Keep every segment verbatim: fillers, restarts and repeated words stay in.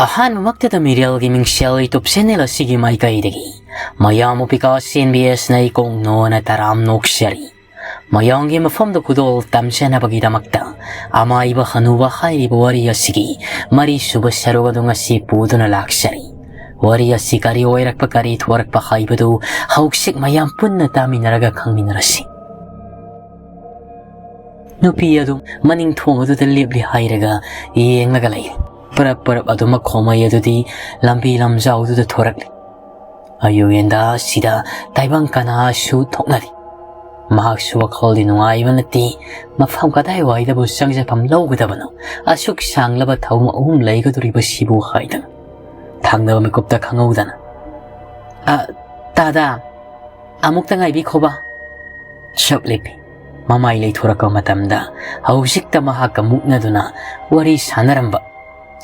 ꯑꯍꯥꯟꯕꯃꯛꯇꯗ ꯃꯤꯔꯦꯜꯒꯤ ꯃꯤꯡꯁꯦꯜ YouTube channel ꯑꯁꯤꯒꯤ ꯃꯥꯏꯀꯩꯗꯒꯤ ꯃꯌꯥꯝꯕꯨ ꯕꯤꯀꯥꯁ ꯑꯦꯟ ꯕꯤ ꯑꯦꯁꯅ ꯏꯀꯣꯡ ꯅꯣꯅ ꯇꯔꯥꯝ ꯅꯣꯛꯆꯔꯤ꯫ ꯃꯌꯥꯝꯒꯤ ꯃꯐꯝꯗ ꯈꯨꯗꯣꯜ ꯇꯝꯖꯅꯕꯒꯤꯗꯃꯛꯇ ꯑꯃꯥꯏꯕ ꯍꯅꯨꯕ ꯍꯥꯏꯔꯤꯕ ꯋꯥꯔꯤ ꯑꯁꯤꯒꯤ ꯃꯔꯤꯁꯨꯕ ꯁꯔꯨꯛ ꯑꯗꯨ ꯉꯁꯤ ꯄꯨꯗꯨꯅ ꯂꯥꯛꯆꯔꯤ꯫ ꯋꯥꯔꯤ ꯑꯁꯤ ꯀꯔꯤ ꯑꯣꯏꯔꯛꯄ, ꯀꯔꯤ ꯊꯣꯔꯛꯄ ꯍꯥꯏꯕꯗꯨ ꯍꯧꯖꯤꯛ ꯃꯌꯥꯝ ꯄꯨꯟꯅ ꯇꯥꯃꯤꯟꯅꯔꯒ ꯈꯪꯃꯤꯟꯅꯔꯁꯤ꯫ ꯅꯨꯄꯤ ꯑꯗꯨ ꯃꯅꯤꯡ ꯊꯣꯡ ꯑꯗꯨꯗ ꯂꯦꯞꯂꯤ ꯍꯥꯏꯔꯒ ꯌꯦꯡꯂꯒ ꯂꯩ꯫ ꯄꯔꯞ ꯄꯔꯞ ꯑꯗꯨꯃꯛ ꯈꯣꯡꯃꯩ ꯑꯗꯨꯗꯤ ꯂꯝꯕꯤ ꯂꯝꯖꯥꯎꯗꯨꯗ ꯊꯣꯔꯛꯂꯤ꯫ ꯑꯌꯨꯛ ꯌꯦꯟꯗꯥ ꯑꯁꯤꯗ ꯇꯥꯏꯕꯪ ꯀꯅꯥꯁꯨ ꯊꯣꯛꯅꯔꯤ꯫ ꯃꯍꯥꯛꯁꯨ ꯋꯥꯈꯜꯗꯤ ꯅꯨꯡꯉꯥꯏꯕ ꯅꯠꯇꯦ꯫ ꯃꯐꯝ ꯀꯗꯥꯏꯋꯥꯏꯗꯕꯨ ꯆꯪꯖꯐꯝ ꯂꯧꯒꯗꯕꯅꯣ? ꯑꯁꯨꯛ ꯁꯥꯡꯂꯕ ꯊꯧꯔꯝ ꯑꯍꯨꯝ ꯂꯩꯒꯗꯧꯔꯤꯕꯁꯤꯕꯨ ꯍꯥꯏꯗꯅ꯫ ꯊꯪꯅꯕ ꯃꯤꯀꯨꯞꯇ ꯈꯪꯍꯧꯗꯅ, "ꯑ, ꯇꯥꯗꯥ, ꯑꯃꯨꯛꯇ ꯉꯥꯏꯕꯤꯈꯣꯕ"꯫ ꯁꯛ ꯂꯦꯞꯄꯤ꯫ ꯃꯃꯥꯏ ꯂꯩꯊꯣꯔꯛꯄ ꯃꯇꯝꯗ ꯍꯧꯖꯤꯛꯇ ꯃꯍꯥꯛꯀ ꯃꯨꯛꯅꯗꯨꯅ ꯋꯥꯔꯤ ꯁꯥꯟꯅꯔꯝꯕ,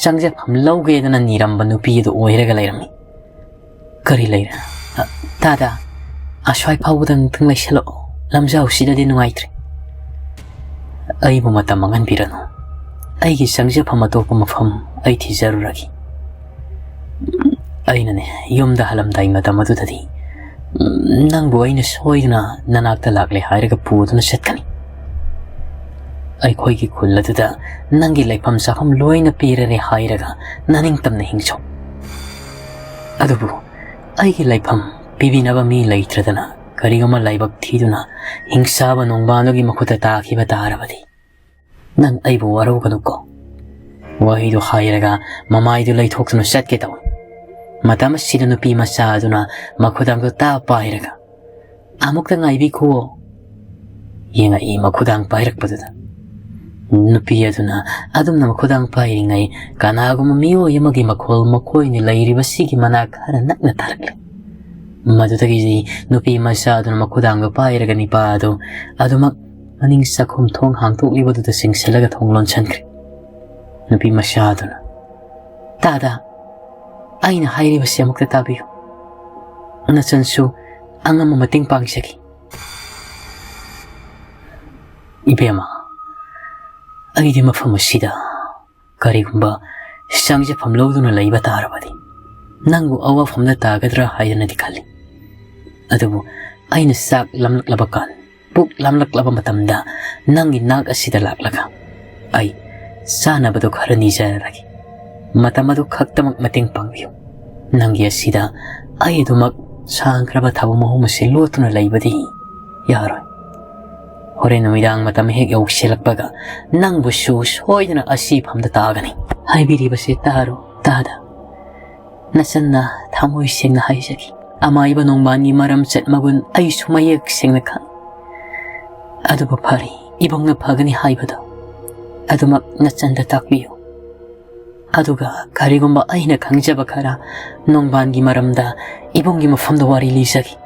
ꯆꯪꯖꯐꯝ ꯂꯧꯒꯦꯗꯅ ꯅꯤꯔꯝꯕ ꯅꯨꯄꯤ ꯑꯗꯨ ꯑꯣꯏꯔꯒ ꯂꯩꯔꯝꯃꯤ꯫ "ꯀꯔꯤ ꯂꯩꯔꯦ?" "ꯑ, ꯇꯥꯗꯥ, ꯑꯁ꯭ꯋꯥꯏ ꯐꯥꯎꯕꯗꯪ ꯂꯩꯁꯜꯂꯛꯑꯣ, ꯂꯝꯖꯥꯎꯁꯤꯗꯗꯤ ꯅꯨꯡꯉꯥꯏꯇ꯭ꯔꯦ"꯫ "ꯑꯩꯕꯨ ꯃꯇꯝ ꯃꯥꯡꯍꯟꯕꯤꯔꯅꯨ, ꯑꯩꯒꯤ ꯆꯪꯖꯐꯝ ꯑꯇꯣꯞꯄ ꯃꯐꯝ ꯑꯩ ꯊꯤꯖꯔꯨꯔꯒꯦ"꯫ "ꯑꯩꯅꯅꯦ, ꯌꯨꯝꯗ ꯍꯜꯂꯝꯗꯥꯏ ꯃꯇꯝ ꯑꯗꯨꯗꯗꯤ, ꯎꯝ, ꯅꯪꯕꯨ ꯑꯩꯅ ꯁꯣꯏꯗꯅ ꯅꯅꯥꯛꯇ ꯂꯥꯛꯂꯦ ꯍꯥꯏꯔꯒ ꯄꯨꯗꯨꯅ ꯆꯠꯀꯅꯤ꯫ ꯑꯩꯈꯣꯏꯒꯤ ꯈꯨꯜ ꯑꯗꯨꯗ ꯅꯪꯒꯤ ꯂꯩꯐꯝ ꯆꯥꯐꯝ ꯂꯣꯏꯅ ꯄꯤꯔꯔꯦ ꯍꯥꯏꯔꯒ ꯅꯅꯤꯡꯇꯝꯅ ꯍꯤꯡꯆꯧ꯫ ꯑꯗꯨꯕꯨ ꯑꯩꯒꯤ ꯂꯩꯐꯝ ꯄꯤꯕꯤꯅꯕ ꯃꯤ ꯂꯩꯇ꯭ꯔꯗꯅ ꯀꯔꯤꯒꯨꯝꯕ ꯂꯥꯏꯕꯛ ꯊꯤꯗꯨꯅ ꯍꯤꯡꯆꯥꯕ ꯅꯣꯡꯕꯥꯟꯗꯨꯒꯤ ꯃꯈꯨꯠꯇ ꯇꯥꯈꯤꯕ ꯇꯥꯔꯕꯗꯤ ꯅꯪ ꯑꯩꯕꯨ ꯋꯥꯔꯧꯒꯅꯨꯀꯣ"꯫ ꯋꯥꯍꯩꯗꯨ ꯍꯥꯏꯔꯒ ꯃꯃꯥꯏꯗꯨ ꯂꯩꯊꯣꯛꯇꯨꯅ ꯆꯠꯀꯦ ꯇꯧꯏ꯫ ꯃꯇꯝ ꯑꯁꯤꯗ ꯅꯨꯄꯤ ꯃꯆꯥ ꯑꯗꯨꯅ ꯃꯈꯨꯗꯥꯡꯗꯨ ꯇꯥ ꯄꯥꯏꯔꯒ, "ꯑꯃꯨꯛꯇ ꯉꯥꯏꯕꯤꯈꯨꯋꯣ"꯫ ꯌꯦꯡꯉꯛꯏ ꯃꯈꯨꯗꯥꯡ ꯄꯥꯏꯔꯛꯄꯗꯨꯗ꯫ ꯅꯨꯄꯤ ꯑꯗꯨꯅ ꯑꯗꯨꯝꯅ ꯃꯈꯨꯗꯥꯡ ꯄꯥꯏꯔꯤꯉꯩ ꯀꯅꯥꯒꯨꯝꯕ ꯃꯤꯑꯣꯏ ꯑꯃꯒꯤ ꯃꯈꯣꯜ ꯃꯈꯣꯏꯅ ꯂꯩꯔꯤꯕꯁꯤꯒꯤ ꯃꯅꯥꯛ ꯈꯔ ꯅꯛꯅ ꯇꯥꯔꯛꯂꯦ꯫ ꯃꯗꯨꯗꯒꯤꯗꯤ ꯅꯨꯄꯤ ꯃꯆꯥ ꯑꯗꯨꯅ ꯃꯈꯨꯗꯥꯡꯗꯨ ꯄꯥꯏꯔꯒ ꯅꯤꯄꯥ ꯑꯗꯨ ꯑꯗꯨꯃꯛ ꯃꯅꯤꯡ ꯆꯥꯛꯈꯨꯝ ꯊꯣꯡ ꯍꯥꯡꯗꯣꯛꯂꯤꯕꯗꯨꯗ ꯆꯤꯡꯁꯤꯜꯂꯒ ꯊꯣꯡ ꯂꯣꯟꯁꯤꯟꯈ꯭ꯔꯦ꯫ ꯅꯨꯄꯤ ꯃꯆꯥ ꯑꯗꯨꯅ, "ꯇꯥꯗꯥ, ꯑꯩꯅ ꯍꯥꯏꯔꯤꯕꯁꯤ ꯑꯃꯨꯛꯇ ꯇꯥꯕꯤꯌꯨ꯫ ꯅꯆꯟꯁꯨ ꯑꯉꯝꯕ ꯃꯇꯦꯡ ꯄꯥꯡꯖꯒꯦ"꯫ "ꯏꯕꯦꯝꯃ, ꯑꯩꯗꯤ ꯃꯐꯝ ꯑꯁꯤꯗ ꯀꯔꯤꯒꯨꯝꯕ ꯆꯪꯖꯐꯝ ꯂꯧꯗꯨꯅ ꯂꯩꯕ ꯇꯥꯔꯕꯗꯤ ꯅꯪꯕꯨ ꯑꯋꯥꯐꯝꯗ ꯇꯥꯒꯗ꯭ꯔꯥ ꯍꯥꯏꯗꯅꯗꯤ ꯈꯜꯂꯤ꯫ ꯑꯗꯨꯕꯨ ꯑꯩꯅ ꯆꯥꯛ ꯂꯥꯝꯂꯛꯂꯕ ꯀꯥꯟ, ꯄꯨꯛ ꯂꯥꯝꯂꯛꯂꯕ ꯃꯇꯝꯗ ꯅꯪꯒꯤ ꯅꯥꯛ ꯑꯁꯤꯗ ꯂꯥꯛꯂꯒ ꯑꯩ ꯆꯥꯅꯕꯗꯨ ꯈꯔ ꯅꯤꯖꯔꯒꯦ꯫ ꯃꯇꯝ ꯑꯗꯨ ꯈꯛꯇꯃꯛ ꯃꯇꯦꯡ ꯄꯥꯡꯕꯤꯌꯨ꯫ ꯅꯪꯒꯤ ꯑꯁꯤꯗ ꯑꯩ ꯑꯗꯨꯃꯛ ꯁꯥꯡꯈ꯭ꯔꯕ ꯊꯥꯕꯨ ꯃꯍꯨꯝ ꯑꯁꯤ ꯂꯣꯠꯇꯨꯅ ꯂꯩꯕꯗꯤ ꯌꯥꯔꯣꯏ꯫ ꯍꯣꯔꯦꯟ ꯅꯨꯃꯤꯗꯥꯡ ꯃꯇꯝ ꯍꯦꯛ ꯌꯧꯁꯤꯜꯂꯛꯄꯒ ꯅꯪꯕꯨꯁꯨ ꯁꯣꯏꯗꯅ ꯑꯁꯤ ꯐꯝꯗ ꯇꯥꯒꯅꯤ꯫ ꯍꯥꯏꯕꯤꯔꯤꯕꯁꯦ ꯇꯥꯔꯣ, ꯇꯥꯗ꯫ ꯅꯆꯟꯅ ꯊꯃꯣꯏ ꯁꯦꯡꯅ ꯍꯥꯏꯖꯈꯤ꯫ ꯑꯃꯥꯏꯕ ꯅꯣꯡꯕꯥꯟꯒꯤ ꯃꯔꯝꯆꯠ ꯃꯒꯨꯟ ꯑꯩꯁꯨ ꯃꯌꯦꯛ ꯁꯦꯡꯅ ꯈꯪꯏ꯫ ꯑꯗꯨꯕꯨ ꯐꯔꯦ, ꯏꯕꯨꯡꯅ ꯐꯒꯅꯤ ꯍꯥꯏꯕꯗꯣ ꯑꯗꯨꯃꯛ ꯅꯆꯟꯗ ꯇꯥꯛꯄꯤꯌꯨ꯫ ꯑꯗꯨꯒ ꯀꯔꯤꯒꯨꯝꯕ ꯑꯩꯅ ꯈꯪꯖꯕ ꯈꯔ ꯅꯣꯡꯕꯥꯟꯒꯤ ꯃꯔꯝꯗ ꯏꯕꯨꯡꯒꯤ ꯃꯐꯝꯗ ꯋꯥꯔꯤ ꯂꯤꯖꯒꯦ꯫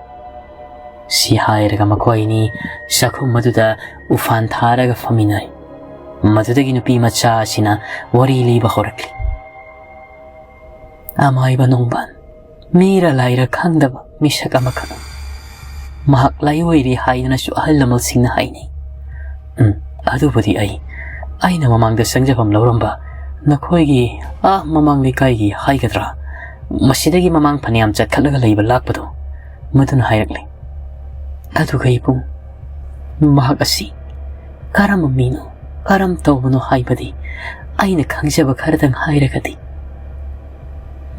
ꯁꯤ ꯍꯥꯏꯔꯒ ꯃꯈꯣꯏ ꯑꯅꯤ ꯆꯥꯛꯈꯨꯝ ꯑꯗꯨꯗ ꯎꯐꯥꯟ ꯊꯥꯔꯒ ꯐꯝꯃꯤꯟꯅꯔꯦ꯫ ꯃꯗꯨꯗꯒꯤ ꯅꯨꯄꯤ ꯃꯆꯥ ꯑꯁꯤꯅ ꯋꯥꯔꯤ ꯂꯤꯕ ꯍꯧꯔꯛꯂꯤ꯫ ꯑꯃꯥꯏꯕ ꯅꯣꯡꯕꯥꯟ, ꯃꯤꯔ ꯂꯥꯏꯔ ꯈꯪꯗꯕ ꯃꯤꯁꯛ ꯑꯃꯈꯛ꯫ ꯃꯍꯥꯛ ꯂꯥꯏꯑꯣꯏꯔꯦ ꯍꯥꯏꯗꯨꯅꯁꯨ ꯑꯍꯜ ꯂꯃꯟꯁꯤꯡꯅ ꯍꯥꯏꯅꯩ꯫ ꯎꯝ, ꯑꯗꯨꯕꯨꯗꯤ ꯑꯩ, ꯑꯩꯅ ꯃꯃꯥꯡꯗ ꯆꯪꯖꯐꯝ ꯂꯧꯔꯝꯕ ꯅꯈꯣꯏꯒꯤ ꯑꯥ ꯃꯃꯥꯡ ꯂꯩꯀꯥꯏꯒꯤ ꯍꯥꯏꯒꯗ꯭ꯔꯥ, ꯃꯁꯤꯗꯒꯤ ꯃꯃꯥꯡ ꯐꯅꯌꯥꯝ ꯆꯠꯈꯠꯂꯒ ꯂꯩꯕ ꯂꯥꯛꯄꯗꯣ, ꯃꯗꯨꯅ ꯍꯥꯏꯔꯛꯂꯦ꯫ ꯑꯗꯨꯒ ꯏꯕꯨꯡ, ꯃꯍꯥꯛ ꯑꯁꯤ ꯀꯔꯝꯕ ꯃꯤꯅꯣ, ꯀꯔꯝ ꯇꯧꯕꯅꯣ ꯍꯥꯏꯕꯗꯤ ꯑꯩꯅ ꯈꯪꯖꯕ ꯈꯔꯗꯪ ꯍꯥꯏꯔꯒꯗꯤ,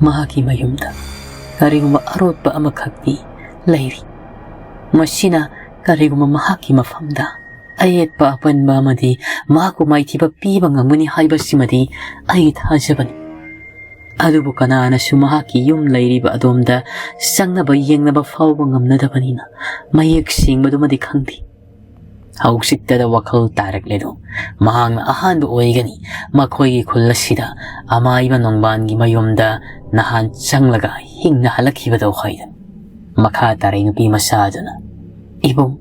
ꯃꯍꯥꯛꯀꯤ ꯃꯌꯨꯝꯗ ꯀꯔꯤꯒꯨꯝꯕ ꯑꯔꯣꯠꯄ ꯑꯃꯈꯛꯇꯤ ꯂꯩꯔꯤ꯫ ꯃꯁꯤꯅ ꯀꯔꯤꯒꯨꯝꯕ ꯃꯍꯥꯛꯀꯤ ꯃꯐꯝꯗ ꯑꯌꯦꯠꯄ ꯑꯄꯟꯕ ꯑꯃꯗꯤ ꯃꯍꯥꯛꯄꯨ ꯃꯥꯏꯊꯤꯕ ꯄꯤꯕ ꯉꯝꯒꯅꯤ ꯍꯥꯏꯕꯁꯤꯃꯗꯤ ꯑꯩꯒꯤ ꯊꯥꯖꯕꯅꯤ꯫ ꯑꯗꯨꯕꯨ ꯀꯅꯥꯅꯁꯨ ꯃꯍꯥꯛꯀꯤ ꯌꯨꯝ ꯂꯩꯔꯤꯕ ꯑꯗꯣꯝꯗ ꯆꯪꯅꯕ ꯌꯦꯡꯅꯕ ꯐꯥꯎꯕ ꯉꯝꯅꯗꯕꯅꯤꯅ ꯃꯌꯦꯛ ꯁꯦꯡꯕꯗꯨꯃꯗꯤ ꯈꯪꯗꯦ꯫ ꯍꯧꯖꯤꯛꯇꯗ ꯋꯥꯈꯜ ꯇꯥꯔꯛꯂꯦꯗꯣ, ꯃꯍꯥꯛꯅ ꯑꯍꯥꯟꯕ ꯑꯣꯏꯒꯅꯤ ꯃꯈꯣꯏꯒꯤ ꯈꯨꯜ ꯑꯁꯤꯗ ꯑꯃꯥꯏꯕ ꯅꯣꯡꯕꯥꯟꯒꯤ ꯃꯌꯨꯝꯗ ꯅꯍꯥꯟ ꯆꯪꯂꯒ ꯍꯤꯡꯅ ꯍꯜꯂꯛꯈꯤꯕꯗꯣ ꯍꯥꯏꯗꯅ꯫ ꯃꯈꯥ ꯇꯥꯔꯛꯏ ꯅꯨꯄꯤ ꯃꯆꯥꯗꯨꯅ, "ꯏꯕꯨꯡ,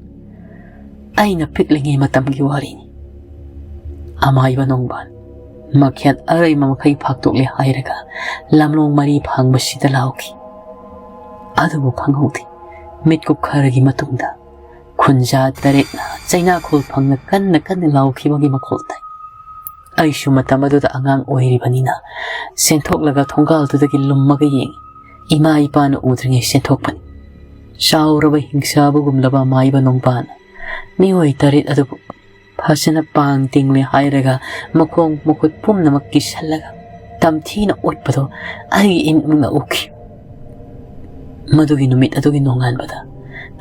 ꯑꯩꯅ ꯄꯤꯛꯂꯤꯉꯩ ꯃꯇꯝꯒꯤ ꯋꯥꯔꯤꯅꯤ꯫ ꯑꯃꯥꯏꯕ ꯅꯣꯡꯕꯥꯟ ꯃꯈꯦꯠ ꯑꯔꯩꯕ ꯃꯈꯩ ꯐꯥꯛꯇꯣꯛꯂꯦ ꯍꯥꯏꯔꯒ ꯂꯝꯂꯣꯡ ꯃꯔꯤ ꯐꯥꯡꯕꯁꯤꯗ ꯂꯥꯎꯈꯤ꯫ ꯑꯗꯨꯕꯨ ꯈꯪꯍꯧꯗꯦ, ꯃꯤꯠꯀꯨꯞ ꯈꯔꯒꯤ ꯃꯇꯨꯡꯗ ꯈꯨꯟꯖꯥ ꯇꯔꯦꯠꯅ ꯆꯩꯅꯥꯈꯣꯜ ꯐꯪꯅ ꯀꯟꯅ ꯀꯟꯅ ꯂꯥꯎꯈꯤꯕꯒꯤ ꯃꯈꯣꯜ ꯇꯥꯏ꯫ ꯑꯩꯁꯨ ꯃꯇꯝ ꯑꯗꯨꯗ ꯑꯉꯥꯡ ꯑꯣꯏꯔꯤꯕꯅꯤꯅ ꯆꯦꯟꯊꯣꯛꯂꯒ ꯊꯣꯡꯒꯥꯜꯗꯨꯗꯒꯤ ꯂꯨꯝꯃꯒ ꯌꯦꯡꯉꯤ꯫ ꯏꯃꯥ ꯏꯄꯥꯅ ꯎꯗ꯭ꯔꯤꯉꯩ ꯆꯦꯟꯊꯣꯛꯄꯅꯤ꯫ ꯆꯥꯎꯔꯕ ꯍꯤꯡꯆꯥꯕꯒꯨꯝꯂꯕ ꯑꯃꯥꯏꯕ ꯅꯣꯡꯕꯥꯟ ꯃꯤꯑꯣꯏ ꯇꯔꯦꯠ ꯑꯗꯨꯕꯨ ꯐꯖꯅ ꯄꯥꯡ ꯇꯤꯡꯂꯦ ꯍꯥꯏꯔꯒ ꯃꯈꯣꯡ ꯃꯈꯨꯠ ꯄꯨꯝꯅꯃꯛ ꯀꯤꯁꯜꯂꯒ ꯇꯝꯊꯤꯅ ꯑꯣꯠꯄꯗꯣ ꯑꯩꯒꯤ ꯏꯃꯤꯠꯃꯛꯅ ꯎꯈꯤ꯫ ꯃꯗꯨꯒꯤ ꯅꯨꯃꯤꯠ ꯑꯗꯨꯒꯤ ꯅꯣꯡꯉꯥꯟꯕꯗ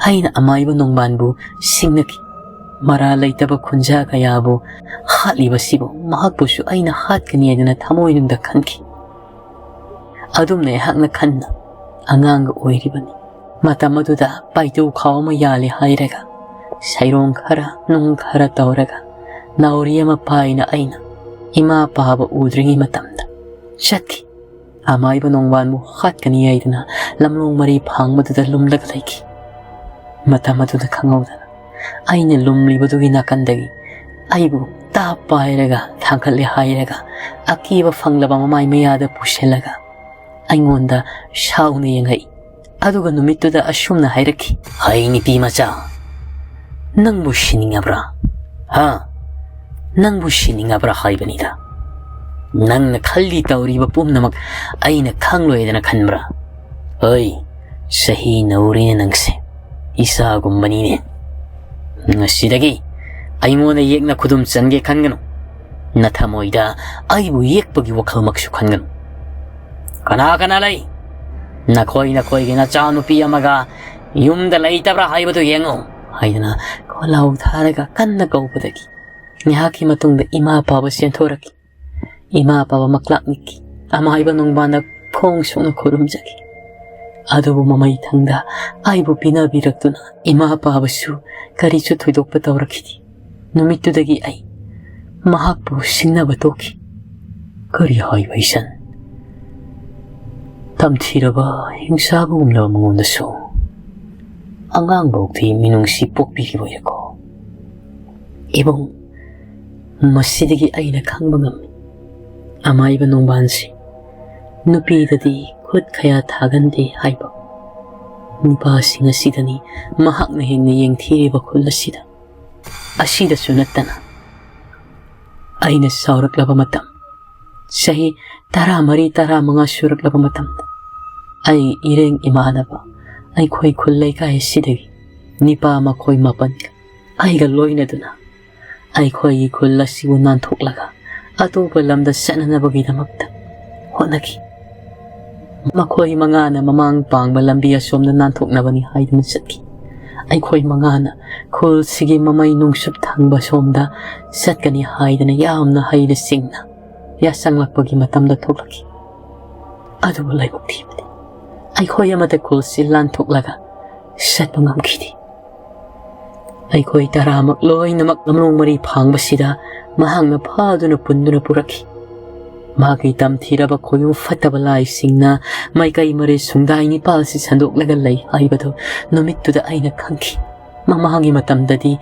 ꯑꯩꯅ ꯑꯃꯥꯏꯕ ꯅꯣꯡꯕꯥꯟꯕꯨ ꯁꯤꯡꯅꯈꯤ꯫ ꯃꯔꯥ ꯂꯩꯇꯕ ꯈꯨꯟꯖꯥ ꯀꯌꯥꯕꯨ ꯍꯥꯠꯂꯤꯕꯁꯤꯕꯨ ꯃꯍꯥꯛꯄꯨꯁꯨ ꯑꯩꯅ ꯍꯥꯠꯀꯅꯤ ꯍꯥꯏꯗꯅ ꯊꯃꯣꯏꯅꯨꯡꯗ ꯈꯟꯈꯤ꯫ ꯑꯗꯨꯝꯅ ꯑꯩꯍꯥꯛꯅ ꯈꯟꯅ ꯑꯉꯥꯡꯒ ꯑꯣꯏꯔꯤꯕꯅꯤ꯫ ꯃꯇꯝ ꯑꯗꯨꯗ ꯄꯥꯏꯇꯨ ꯈꯥꯎ ꯑꯃ ꯌꯥꯜꯂꯦ ꯍꯥꯏꯔꯒ ꯁꯩꯔꯣꯡ ꯈꯔ ꯅꯨꯡ ꯈꯔ ꯇꯧꯔꯒ ꯅꯥꯎꯔꯤ ꯑꯃ ꯄꯥꯏꯅ ꯑꯩꯅ ꯏꯃꯥ ꯄꯥꯕ ꯎꯗ꯭ꯔꯤꯉꯩ ꯃꯇꯝꯗ ꯆꯠꯈꯤ꯫ ꯑꯃꯥꯏꯕ ꯅꯣꯡꯕꯥꯟꯕꯨ ꯍꯥꯠꯀꯅꯤ ꯍꯥꯏꯗꯨꯅ ꯂꯝꯂꯣꯡ ꯃꯔꯤ ꯐꯥꯡꯕꯗꯨꯗ ꯂꯨꯝꯂꯒ ꯂꯩꯈꯤ꯫ ꯃꯇꯝ ꯑꯗꯨꯗ ꯈꯪꯍꯧꯗꯅ ꯑꯩꯅ ꯂꯨꯝꯂꯤꯕꯗꯨꯒꯤ ꯅꯥꯀꯟꯗꯒꯤ ꯑꯩꯕꯨ ꯇꯥꯞ ꯄꯥꯏꯔꯒ ꯊꯥꯡꯒꯠꯂꯦ ꯍꯥꯏꯔꯒ ꯑꯀꯤꯕ ꯐꯪꯂꯕ ꯃꯃꯥꯏ ꯃꯌꯥꯗ ꯄꯨꯁꯤꯜꯂꯒ ꯑꯩꯉꯣꯟꯗ ꯁꯥꯎꯅ ꯌꯦꯡꯉꯛꯏ꯫ ꯑꯗꯨꯒ ꯅꯨꯃꯤꯠꯇꯨꯗ ꯑꯁꯨꯝꯅ ꯍꯥꯏꯔꯛꯈꯤ, "ꯍꯩ ꯅꯨꯄꯤ ꯃꯆꯥ, ꯅꯪꯕꯨ ꯁꯤꯅꯤꯡꯉꯕ꯭ꯔꯥ? ꯍꯥ? ꯅꯪꯕꯨ ꯁꯤꯅꯤꯡꯉꯕ꯭ꯔꯥ ꯍꯥꯏꯕꯅꯤꯗ꯫ ꯅꯪꯅ ꯈꯜꯂꯤ ꯇꯧꯔꯤꯕ ꯄꯨꯝꯅꯃꯛ ꯑꯩꯅ ꯈꯪꯂꯣꯏꯗꯅ ꯈꯟꯕ꯭ꯔꯥ? ꯍꯣꯏ, ꯆꯍꯤ ꯅꯧꯔꯤꯅꯦ ꯅꯪꯁꯦ꯫ ꯏꯆꯥꯒꯨꯝꯕꯅꯤꯅꯦ꯫ ꯉꯁꯤꯗꯒꯤ ꯑꯩꯉꯣꯟꯗ ꯌꯦꯛꯅ ꯈꯨꯗꯨꯝ ꯆꯟꯒꯦ ꯈꯟꯒꯅꯨ꯫ ꯅꯊꯃꯣꯏꯗ ꯑꯩꯕꯨ ꯌꯦꯛꯄꯒꯤ ꯋꯥꯈꯜꯃꯛꯁꯨ ꯈꯟꯒꯅꯨ꯫ ꯀꯅꯥ ꯀꯅꯥ ꯂꯩ? ꯅꯈꯣꯏ ꯅꯈꯣꯏꯒꯤ ꯅꯆꯥꯅꯨꯄꯤ ꯑꯃꯒ ꯌꯨꯝꯗ ꯂꯩꯇꯕ꯭ꯔꯥ ꯍꯥꯏꯕꯗꯨ ꯌꯦꯡꯉꯨ" ꯍꯥꯏꯗꯅ ꯈꯣꯜꯂꯥꯎ ꯊꯥꯔꯒ ꯀꯟꯅ ꯀꯧꯕꯗꯒꯤ ꯉꯥꯏꯍꯥꯛꯀꯤ ꯃꯇꯨꯡꯗ ꯏꯃꯥ ꯄꯥꯕ ꯆꯦꯟꯊꯣꯔꯛꯈꯤ꯫ ꯏꯃꯥ ꯄꯥꯕ ꯃꯛꯂꯥꯛ ꯅꯤꯛꯈꯤ꯫ ꯑꯃꯥꯏꯕ ꯅꯣꯡꯕꯥꯟꯗ ꯈꯣꯡ ꯁꯣꯛꯅ ꯈꯨꯔꯨꯝꯖꯈꯤ꯫ ꯑꯗꯨꯕꯨ ꯃꯃꯩ ꯊꯪꯗ ꯑꯩꯕꯨ ꯄꯤꯅꯕꯤꯔꯛꯇꯨꯅ ꯏꯃꯥ ꯄꯥꯕꯁꯨ ꯀꯔꯤꯁꯨ ꯊꯣꯏꯗꯣꯛꯄ ꯇꯧꯔꯛꯈꯤꯗꯦ꯫ ꯅꯨꯃꯤꯠꯇꯨꯗꯒꯤ ꯑꯩ ꯃꯍꯥꯛꯄꯨ ꯁꯤꯡꯅꯕ ꯇꯣꯛꯈꯤ꯫ ꯀꯔꯤ ꯍꯥꯏꯕ ꯏꯆꯟ? ꯇꯝꯊꯤꯔꯕ ꯍꯤꯡꯁꯥꯕꯒꯨꯝꯂꯕ ꯃꯉꯣꯟꯗꯁꯨ ꯑꯉꯥꯡꯐꯥꯎꯗꯤ ꯃꯤꯅꯨꯡꯁꯤ ꯄꯣꯛꯄꯤꯔꯤꯕ ꯑꯣꯏꯔꯦꯀꯣ꯫ ꯏꯕꯨꯡ, ꯃꯁꯤꯗꯒꯤ ꯑꯩꯅ ꯈꯪꯕ ꯉꯝꯃꯤ, ꯑꯃꯥꯏꯕ ꯅꯣꯡꯕꯥꯟꯁꯤ ꯅꯨꯄꯤꯗꯗꯤ ꯈꯨꯠ ꯀꯌꯥ ꯊꯥꯒꯟꯗꯦ ꯍꯥꯏꯕ꯫ ꯅꯨꯄꯥꯁꯤꯡ ꯑꯁꯤꯗꯅꯤ ꯃꯍꯥꯛꯅ ꯍꯦꯟꯅ ꯌꯦꯡꯊꯤꯔꯤꯕ ꯈꯨꯜ ꯑꯁꯤꯗ꯫ ꯑꯁꯤꯗꯁꯨ ꯅꯠꯇꯅ ꯑꯩꯅ ꯆꯥꯎꯔꯛꯂꯕ ꯃꯇꯝ, ꯆꯍꯤ ꯇꯔꯥꯃꯔꯤ, ꯇꯔꯥꯃꯉꯥ ꯁꯨꯔꯛꯂꯕ ꯃꯇꯝꯗ, ꯑꯩ ꯏꯔꯦꯡ ꯏꯃꯥꯟꯅꯕ, ꯑꯩꯈꯣꯏ ꯈꯨꯜ ꯂꯩꯀꯥꯏ ꯑꯁꯤꯗꯒꯤ ꯅꯤꯄꯥ ꯃꯈꯣꯏ ꯃꯥꯄꯟꯒ ꯑꯩꯒ ꯂꯣꯏꯅꯗꯨꯅ ꯑꯩꯈꯣꯏꯒꯤ ꯈꯨꯜ ꯑꯁꯤꯕꯨ ꯅꯥꯟꯊꯣꯛꯂꯒ ꯑꯇꯣꯞꯄ ꯂꯝꯗ ꯆꯠꯅꯅꯕꯒꯤꯗꯃꯛꯇ ꯍꯣꯠꯅꯈꯤ꯫ ꯃꯈꯣꯏ ꯃꯉꯥꯅ ꯃꯃꯥꯡ ꯄꯥꯡꯕ ꯂꯝꯕꯤ ꯑꯁꯣꯝꯗ ꯅꯥꯟꯊꯣꯛꯅꯕꯅꯤ ꯍꯥꯏꯗꯨꯅ ꯆꯠꯈꯤ꯫ ꯑꯩꯈꯣꯏ ꯃꯉꯥꯅ ꯈꯨꯜꯁꯤꯒꯤ ꯃꯃꯩ ꯅꯨꯡꯁꯨꯞ ꯊꯪꯕ ꯁꯣꯝꯗ ꯆꯠꯀꯅꯤ ꯍꯥꯏꯗꯅ ꯌꯥꯝꯅ ꯍꯩꯅ ꯁꯤꯡꯅ ꯌꯥꯁꯪꯂꯛꯄꯒꯤ ꯃꯇꯝꯗ ꯊꯣꯛꯂꯛꯈꯤ꯫ ꯑꯗꯨꯕꯨ ꯂꯥꯏꯕꯛ ꯊꯤꯕꯗꯤ, ꯑꯩꯈꯣꯏ ꯑꯃꯠꯇ ꯈꯨꯜꯁꯤ ꯂꯥꯟꯊꯣꯛꯂꯒ ꯆꯠꯄ ꯉꯝꯈꯤꯗꯦ꯫ ꯑꯩꯈꯣꯏ ꯇꯔꯥꯃꯛ ꯂꯣꯏꯅꯃꯛ ꯂꯝꯂꯣꯡ ꯃꯔꯤ ꯐꯥꯡꯕꯁꯤꯗ ꯃꯍꯥꯛꯅ ꯐꯥꯗꯨꯅ ꯄꯨꯟꯗꯨꯅ ꯄꯨꯔꯛꯈꯤ꯫ ꯃꯥꯒꯤ ꯇꯝꯊꯤꯔꯕ ꯈꯣꯏꯌꯨꯝ ꯐꯠꯇꯕ ꯂꯥꯏꯁꯤꯡꯅ ꯃꯥꯏꯀꯩ ꯃꯔꯤ ꯁꯨꯡꯗꯥꯏ ꯅꯤꯄꯥꯜꯁꯤ ꯁꯟꯗꯣꯛꯂꯒ ꯂꯩ ꯍꯥꯏꯕꯗꯨ ꯅꯨꯃꯤꯠꯇꯨꯗ ꯑꯩꯅ ꯈꯪꯈꯤ꯫ ꯃꯃꯥꯡꯒꯤ ꯃꯇꯝꯗꯗꯤ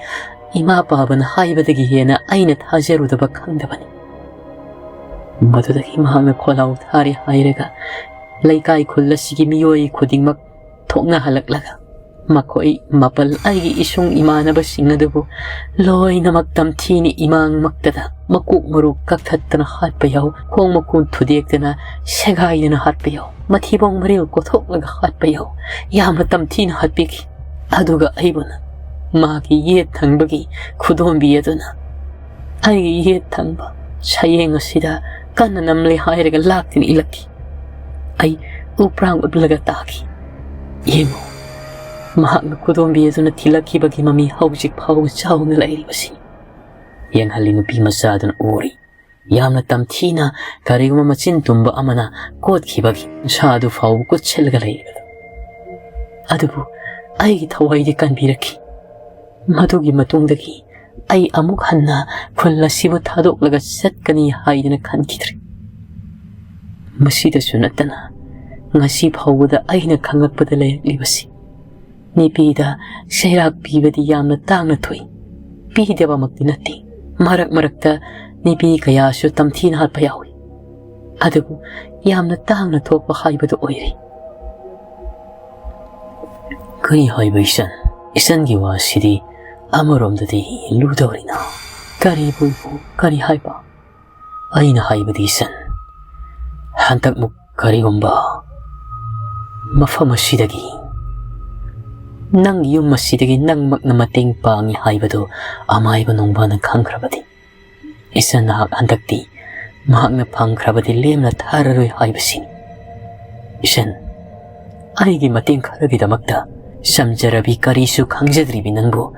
ꯏꯃꯥ ꯄꯥꯕꯅ ꯍꯥꯏꯕꯗꯒꯤ ꯍꯦꯟꯅ ꯑꯩꯅ ꯊꯥꯖꯔꯨꯗꯕ ꯈꯪꯗꯕꯅꯤ꯫ ꯃꯗꯨꯗꯒꯤ ꯃꯍꯥꯛꯅ ꯈꯣꯜꯂꯥꯎ ꯊꯥꯔꯦ ꯍꯥꯏꯔꯒ ꯂꯩꯀꯥꯏ ꯈꯨꯜ ꯑꯁꯤꯒꯤ ꯃꯤꯑꯣꯏ ꯈꯨꯗꯤꯡꯃꯛ ꯊꯣꯛꯅꯍꯜꯂꯛꯂꯒ ꯃꯈꯣꯏ ꯃꯥꯄꯜ ꯑꯩꯒꯤ ꯏꯁꯨꯡ ꯏꯃꯥꯟꯅꯕꯁꯤꯡ ꯑꯗꯨꯕꯨ ꯂꯣꯏꯅꯃꯛ ꯇꯝꯊꯤꯅ ꯏꯃꯥꯡꯃꯛꯇꯗ ꯃꯀꯣꯛ ꯃꯔꯨ ꯀꯛꯊꯠꯇꯅ ꯍꯥꯠꯄ ꯌꯥꯎ, ꯈꯣꯡ ꯃꯈꯨꯟ ꯊꯨꯗꯦꯛꯇꯅ ꯁꯦꯒꯥꯏꯗꯅ ꯍꯥꯠꯄ ꯌꯥꯎ, ꯃꯊꯤꯕꯣꯡ ꯃꯔꯤꯜ ꯀꯣꯊꯣꯛꯂꯒ ꯍꯥꯠꯄ ꯌꯥꯎ, ꯌꯥꯝꯅ ꯇꯝꯊꯤꯅ ꯍꯥꯠꯄꯤꯈꯤ꯫ ꯑꯗꯨꯒ ꯑꯩꯕꯨꯅ ꯃꯥꯒꯤ ꯌꯦꯠ ꯊꯪꯕꯒꯤ ꯈꯨꯗꯣꯝꯕꯤ ꯑꯗꯨꯅ ꯑꯩꯒꯤ ꯌꯦꯠ ꯊꯪꯕ ꯁꯌꯦꯡ ꯑꯁꯤꯗ ꯀꯟꯅ ꯅꯝꯂꯦ ꯍꯥꯏꯔꯒ ꯂꯥꯛꯇꯨꯅ ꯏꯜꯂꯛꯈꯤ꯫ ꯑꯩ ꯎꯄ꯭ꯔꯥꯡ ꯎꯞꯂꯒ ꯇꯥꯈꯤ꯫ ꯌꯦꯡꯉꯨ, ꯃꯍꯥꯛꯅ ꯈꯨꯗꯣꯝꯕꯤ ꯑꯗꯨꯅ ꯊꯤꯜꯂꯛꯈꯤꯕꯒꯤ ꯃꯃꯤ ꯍꯧꯖꯤꯛ ꯐꯥꯎꯕ ꯆꯥꯎꯅ ꯂꯩꯔꯤꯕꯁꯤ꯫ ꯌꯦꯡꯍꯜꯂꯤ, ꯅꯨꯄꯤ ꯃꯆꯥꯗꯨꯅ ꯎꯔꯤ꯫ ꯌꯥꯝꯅ ꯇꯝꯊꯤꯅ ꯀꯔꯤꯒꯨꯝꯕ ꯃꯆꯤꯟ ꯇꯨꯝꯕ ꯑꯃꯅ ꯀꯣꯠꯈꯤꯕꯒꯤ ꯁꯥ ꯑꯗꯨ ꯐꯥꯎꯕ ꯀꯨꯠꯁꯤꯜꯂꯒ ꯂꯩꯔꯤꯕꯗꯨ꯫ ꯑꯗꯨꯕꯨ ꯑꯩꯒꯤ ꯊꯋꯥꯏꯗꯤ ꯀꯟꯕꯤꯔꯛꯈꯤ꯫ ꯃꯗꯨꯒꯤ ꯃꯇꯨꯡꯗꯒꯤ ꯑꯩ ꯑꯃꯨꯛ ꯍꯟꯅ ꯈꯨꯜ ꯑꯁꯤꯕꯨ ꯊꯥꯗꯣꯛꯂꯒ ꯆꯠꯀꯅꯤ ꯍꯥꯏꯗꯅ ꯈꯟꯈꯤꯗ꯭ꯔꯦ꯫ ꯃꯁꯤꯗꯁꯨ ꯅꯠꯇꯅ, ꯉꯁꯤ ꯐꯥꯎꯕꯗ ꯑꯩꯅ ꯈꯪꯂꯛꯄꯗ ꯂꯩꯔꯛꯂꯤꯕꯁꯤ, ꯅꯨꯄꯤꯗ ꯆꯩꯔꯥꯛ ꯄꯤꯕꯗꯤ ꯌꯥꯝꯅ ꯇꯥꯡꯅ ꯊꯣꯛꯏ꯫ ꯄꯤꯗꯕꯃꯛꯇꯤ ꯅꯠꯇꯦ꯫ ꯃꯔꯛ ꯃꯔꯛꯇ ꯅꯨꯄꯤ ꯀꯌꯥꯁꯨ ꯇꯝꯊꯤꯅ ꯍꯥꯠꯄ ꯌꯥꯎꯏ꯫ ꯑꯗꯨꯕꯨ ꯌꯥꯝꯅ ꯇꯥꯡꯅ ꯊꯣꯛꯄ ꯍꯥꯏꯕꯗꯨ ꯑꯣꯏꯔꯦ꯫ ꯀꯔꯤ ꯍꯥꯏꯕ ꯏꯆꯟ? ꯏꯆꯟꯒꯤ ꯋꯥꯁꯤꯗꯤ ꯑꯃꯔꯣꯝꯗꯗꯤ ꯂꯨꯗꯧꯔꯤꯅ꯫ ꯀꯔꯤꯕꯨ ꯏꯕꯨ, ꯀꯔꯤ ꯍꯥꯏꯕ? ꯑꯩꯅ ꯍꯥꯏꯕꯗꯤ ꯏꯆꯟ, ꯍꯟꯗꯛꯃꯨꯛ ꯀꯔꯤꯒꯨꯝꯕ ꯃꯐꯝ ꯑꯁꯤꯗꯒꯤ ꯅꯪꯒꯤ ꯌꯨꯝ ꯑꯁꯤꯗꯒꯤ ꯅꯪꯃꯛꯅ ꯃꯇꯦꯡ ꯄꯥꯡꯉꯤ ꯍꯥꯏꯕꯗꯨ ꯑꯃꯥꯏꯕ ꯅꯣꯡꯕꯥꯅ ꯈꯪꯈ꯭ꯔꯕꯗꯤ, ꯏꯆꯟ ꯅꯍꯥꯛ ꯍꯟꯗꯛꯇꯤ ꯃꯍꯥꯛꯅ ꯐꯪꯈ꯭ꯔꯕꯗꯤ ꯂꯦꯝꯅ ꯊꯥꯔꯔꯣꯏ ꯍꯥꯏꯕꯁꯤꯅꯤ꯫ ꯏꯆꯟ, ꯑꯩꯒꯤ ꯃꯇꯦꯡ ꯈꯔꯒꯤꯗꯃꯛꯇ ꯆꯝꯖꯔꯕꯤ ꯀꯔꯤꯁꯨ ꯈꯪꯖꯗ꯭ꯔꯤꯕꯤ ꯅꯪꯕꯨ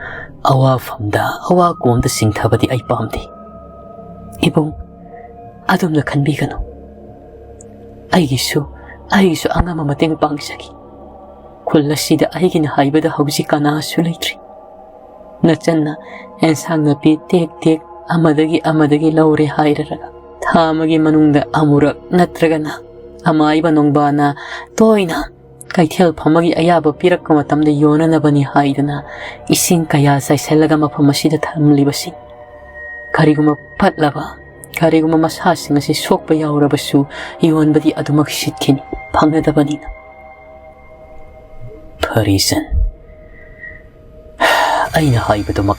ꯑꯋꯥꯐꯝꯗ ꯑꯋꯥ ꯀꯣꯝꯗ ꯆꯤꯡꯊꯕꯗꯤ ꯑꯩ ꯄꯥꯝꯗꯦ꯫ ꯏꯕꯨꯡ, ꯑꯗꯨꯝꯅ ꯈꯟꯕꯤꯒꯅꯨ꯫ ꯑꯩꯒꯤꯁꯨ, ꯑꯩꯒꯤꯁꯨ ꯑꯉꯝꯕ ꯃꯇꯦꯡ ꯄꯥꯡꯖꯒꯦ꯫ ꯈꯨꯜ ꯑꯁꯤꯗ ꯑꯩꯒꯤꯅ ꯍꯥꯏꯕꯗ ꯍꯧꯖꯤꯛ ꯀꯅꯥꯁꯨ ꯂꯩꯇ꯭ꯔꯤ꯫ ꯅꯆꯟꯅ ꯑꯦꯟꯁꯥꯡ ꯅꯥꯄꯤ ꯇꯦꯛ ꯇꯦꯛ ꯑꯃꯗꯒꯤ ꯑꯃꯗꯒꯤ ꯂꯧꯔꯦ ꯍꯥꯏꯔꯒ ꯊꯥ ꯑꯃꯒꯤ ꯃꯅꯨꯡꯗ ꯑꯃꯨꯔꯛ ꯅꯠꯇ꯭ꯔꯒꯅ ꯑꯃꯥꯏꯕ ꯅꯣꯡꯕꯥꯅ ꯇꯣꯏꯅ ꯀꯩꯊꯦꯜ ꯐꯝꯕꯒꯤ ꯑꯌꯥꯕ ꯄꯤꯔꯛꯄ ꯃꯇꯝꯗ ꯌꯣꯟꯅꯅꯕꯅꯤ ꯍꯥꯏꯗꯅ ꯏꯁꯤꯡ ꯀꯌꯥ ꯆꯥꯏꯁꯤꯜꯂꯒ ꯃꯐꯝ ꯑꯁꯤꯗ ꯊꯝꯂꯤꯕꯁꯤ꯫ ꯀꯔꯤꯒꯨꯝꯕ ꯄꯠꯂꯕ, ꯀꯔꯤꯒꯨꯝꯕ ꯃꯁꯥꯁꯤꯡ ꯑꯁꯤ ꯁꯣꯛꯄ ꯌꯥꯎꯔꯕꯁꯨ ꯌꯣꯟꯕꯗꯤ ꯑꯗꯨꯃꯛ ꯁꯤꯠꯈꯤꯅꯤ, ꯐꯪꯅꯗꯕꯅꯤꯅ꯫ ꯐꯔꯦ ꯏꯆꯟ, ꯑꯩꯅ ꯍꯥꯏꯕꯗꯨꯃꯛ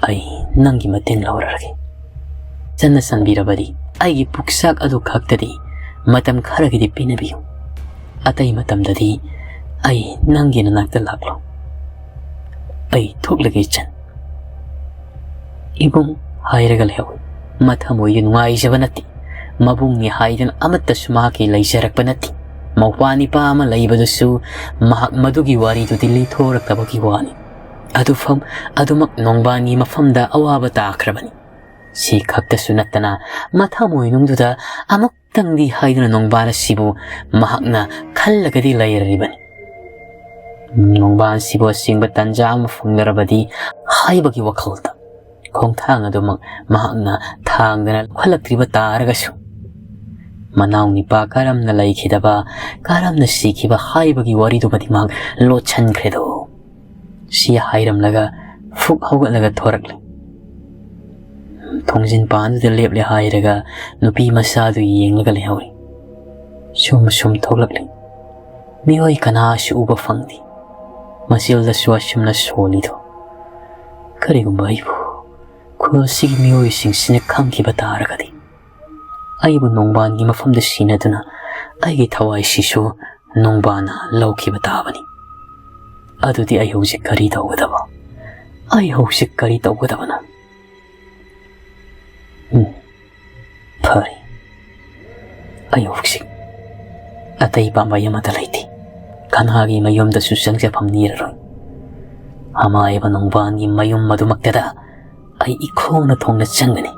ꯑꯩ ꯅꯪꯒꯤ ꯃꯇꯦꯡ ꯂꯧꯔꯔꯒꯦ꯫ ꯆꯟꯅ ꯆꯟꯕꯤꯔꯕꯗꯤ ꯑꯩꯒꯤ ꯄꯨꯛꯆꯥꯛ ꯑꯗꯨ ꯈꯛꯇꯗꯤ ꯃꯇꯝ ꯈꯔꯒꯤꯗꯤ ꯄꯤꯅꯕꯤꯌꯨ꯫ ꯑꯇꯩ ꯃꯇꯝꯗꯗꯤ ꯑꯩ ꯅꯪꯒꯤ ꯅꯅꯥꯛꯇ ꯂꯥꯛꯂꯣ꯫ ꯑꯩ ꯊꯣꯛꯂꯒꯦ ꯏꯆꯟ꯫ ꯏꯕꯨꯡ ꯍꯥꯏꯔꯒ ꯂꯩꯍꯧꯏ꯫ ꯃꯊꯃꯣꯏꯗꯤ ꯅꯨꯡꯉꯥꯏꯖꯕ ꯅꯠꯇꯦ꯫ ꯃꯕꯨꯡꯅꯤ ꯍꯥꯏꯗꯨꯅ ꯑꯃꯠꯇꯁꯨ ꯃꯍꯥꯛꯀꯤ ꯂꯩꯖꯔꯛꯄ ꯅꯠꯇꯦ꯫ ꯃꯧꯄ꯭ꯋꯥ ꯅꯤꯄꯥ ꯑꯃ ꯂꯩꯕꯗꯨꯁꯨ ꯃꯍꯥꯛ ꯃꯗꯨꯒꯤ ꯋꯥꯔꯤꯗꯨꯗꯤ ꯂꯤꯊꯣꯔꯛꯇꯕꯒꯤ ꯋꯥꯅꯤ꯫ ꯑꯗꯨꯐꯝ ꯑꯗꯨꯃꯛ ꯅꯣꯡꯕꯥꯟꯒꯤ ꯃꯐꯝꯗ ꯑꯋꯥꯕ ꯇꯥꯈ꯭ꯔꯕꯅꯤ꯫ ꯁꯤ ꯈꯛꯇꯁꯨ ꯅꯠꯇꯅ ꯃꯊꯃꯣꯏꯅꯨꯡꯗꯨꯗ ꯑꯃꯨꯛꯇꯪꯗꯤ ꯍꯥꯏꯗꯨꯅ ꯅꯣꯡꯕꯥꯟ ꯑꯁꯤꯕꯨ ꯃꯍꯥꯛꯅ ꯈꯜꯂꯒꯗꯤ ꯂꯩꯔꯤꯕꯅꯤ꯫ ꯅꯣꯡꯕꯥꯟꯁꯤꯕꯨ ꯑꯁꯦꯡꯕ ꯇꯟꯖꯥ ꯑꯃ ꯐꯪꯂꯔꯕꯗꯤ ꯍꯥꯏꯕꯒꯤ ꯋꯥꯈꯜꯗ ꯈꯣꯡꯊꯥꯡ ꯑꯗꯨꯃꯛ ꯃꯍꯥꯛꯅ ꯊꯥꯡꯗꯅ ꯂꯧꯈꯠꯂꯛꯇ꯭ꯔꯤꯕ ꯇꯥꯔꯒꯁꯨ, ꯃꯅꯥꯎ ꯅꯤꯄꯥ ꯀꯔꯝꯅ ꯂꯩꯈꯤꯗꯕ, ꯀꯔꯝꯅ ꯁꯤꯈꯤꯕ ꯍꯥꯏꯕꯒꯤ ꯋꯥꯔꯤꯗꯨꯃꯗꯤ ꯃꯍꯥꯛ ꯂꯣꯠꯁꯤꯟꯈ꯭ꯔꯦꯗꯣ꯫ ꯁꯤ ꯍꯥꯏꯔꯝꯂꯒ ꯐꯨꯛ ꯍꯧꯒꯠꯂꯒ ꯊꯣꯔꯛꯂꯦ꯫ ꯊꯣꯡꯖꯤꯟ ꯄꯥꯟꯗꯨꯗ ꯂꯦꯞꯂꯦ ꯍꯥꯏꯔꯒ ꯅꯨꯄꯤ ꯃꯆꯥꯗꯨ ꯌꯦꯡꯂꯒ ꯂꯩꯍꯧꯔꯤ꯫ ꯁꯨꯝ ꯁꯨꯝ ꯊꯣꯛꯂꯛꯂꯤ꯫ ꯃꯤꯑꯣꯏ ꯀꯅꯥꯁꯨ ꯎꯕ ꯐꯪꯗꯦ꯫ ꯃꯆꯤꯜꯗꯁꯨ ꯑꯁꯨꯝꯅ ꯁꯣꯜꯂꯤꯗꯣ꯫ ꯀꯔꯤꯒꯨꯝꯕ ꯑꯩꯕꯨ ꯈꯨꯜ ꯑꯁꯤꯒꯤ ꯃꯤꯑꯣꯏꯁꯤꯡꯁꯤꯅ ꯈꯪꯈꯤꯕ ꯇꯥꯔꯒꯗꯤ, ꯑꯩꯕꯨ ꯅꯣꯡꯕꯥꯟꯒꯤ ꯃꯐꯝꯗ ꯁꯤꯟꯅꯗꯨꯅ ꯑꯩꯒꯤ ꯊꯋꯥꯏꯁꯤꯁꯨ ꯅꯣꯡꯕꯥꯟꯅ ꯂꯧꯈꯤꯕ ꯇꯥꯕꯅꯤ꯫ ꯑꯗꯨꯗꯤ ꯑꯩ ꯍꯧꯖꯤꯛ ꯀꯔꯤ ꯇꯧꯒꯗꯕ? ꯑꯩ ꯍꯧꯖꯤꯛ ꯀꯔꯤ ꯇꯧꯒꯗꯕꯅꯣ? ꯎꯝ, ꯐꯔꯦ꯫ ꯑꯩ ꯍꯧꯖꯤꯛ ꯑꯇꯩ ꯄꯥꯝꯕꯩ ꯑꯃꯠꯇ ꯂꯩꯇꯦ꯫ ꯀꯅꯥꯒꯤ ꯃꯌꯨꯝꯗꯁꯨ ꯆꯪꯖꯐꯝ ꯅꯤꯔꯔꯣꯏ꯫ ꯑꯃꯥꯏꯕ ꯅꯣꯡꯕꯥꯟꯒꯤ ꯃꯌꯨꯝ ꯑꯗꯨꯃꯛꯇꯗ ꯑꯩ ꯏꯈꯣꯡꯅ ꯊꯣꯡꯅ ꯆꯪꯒꯅꯤ꯫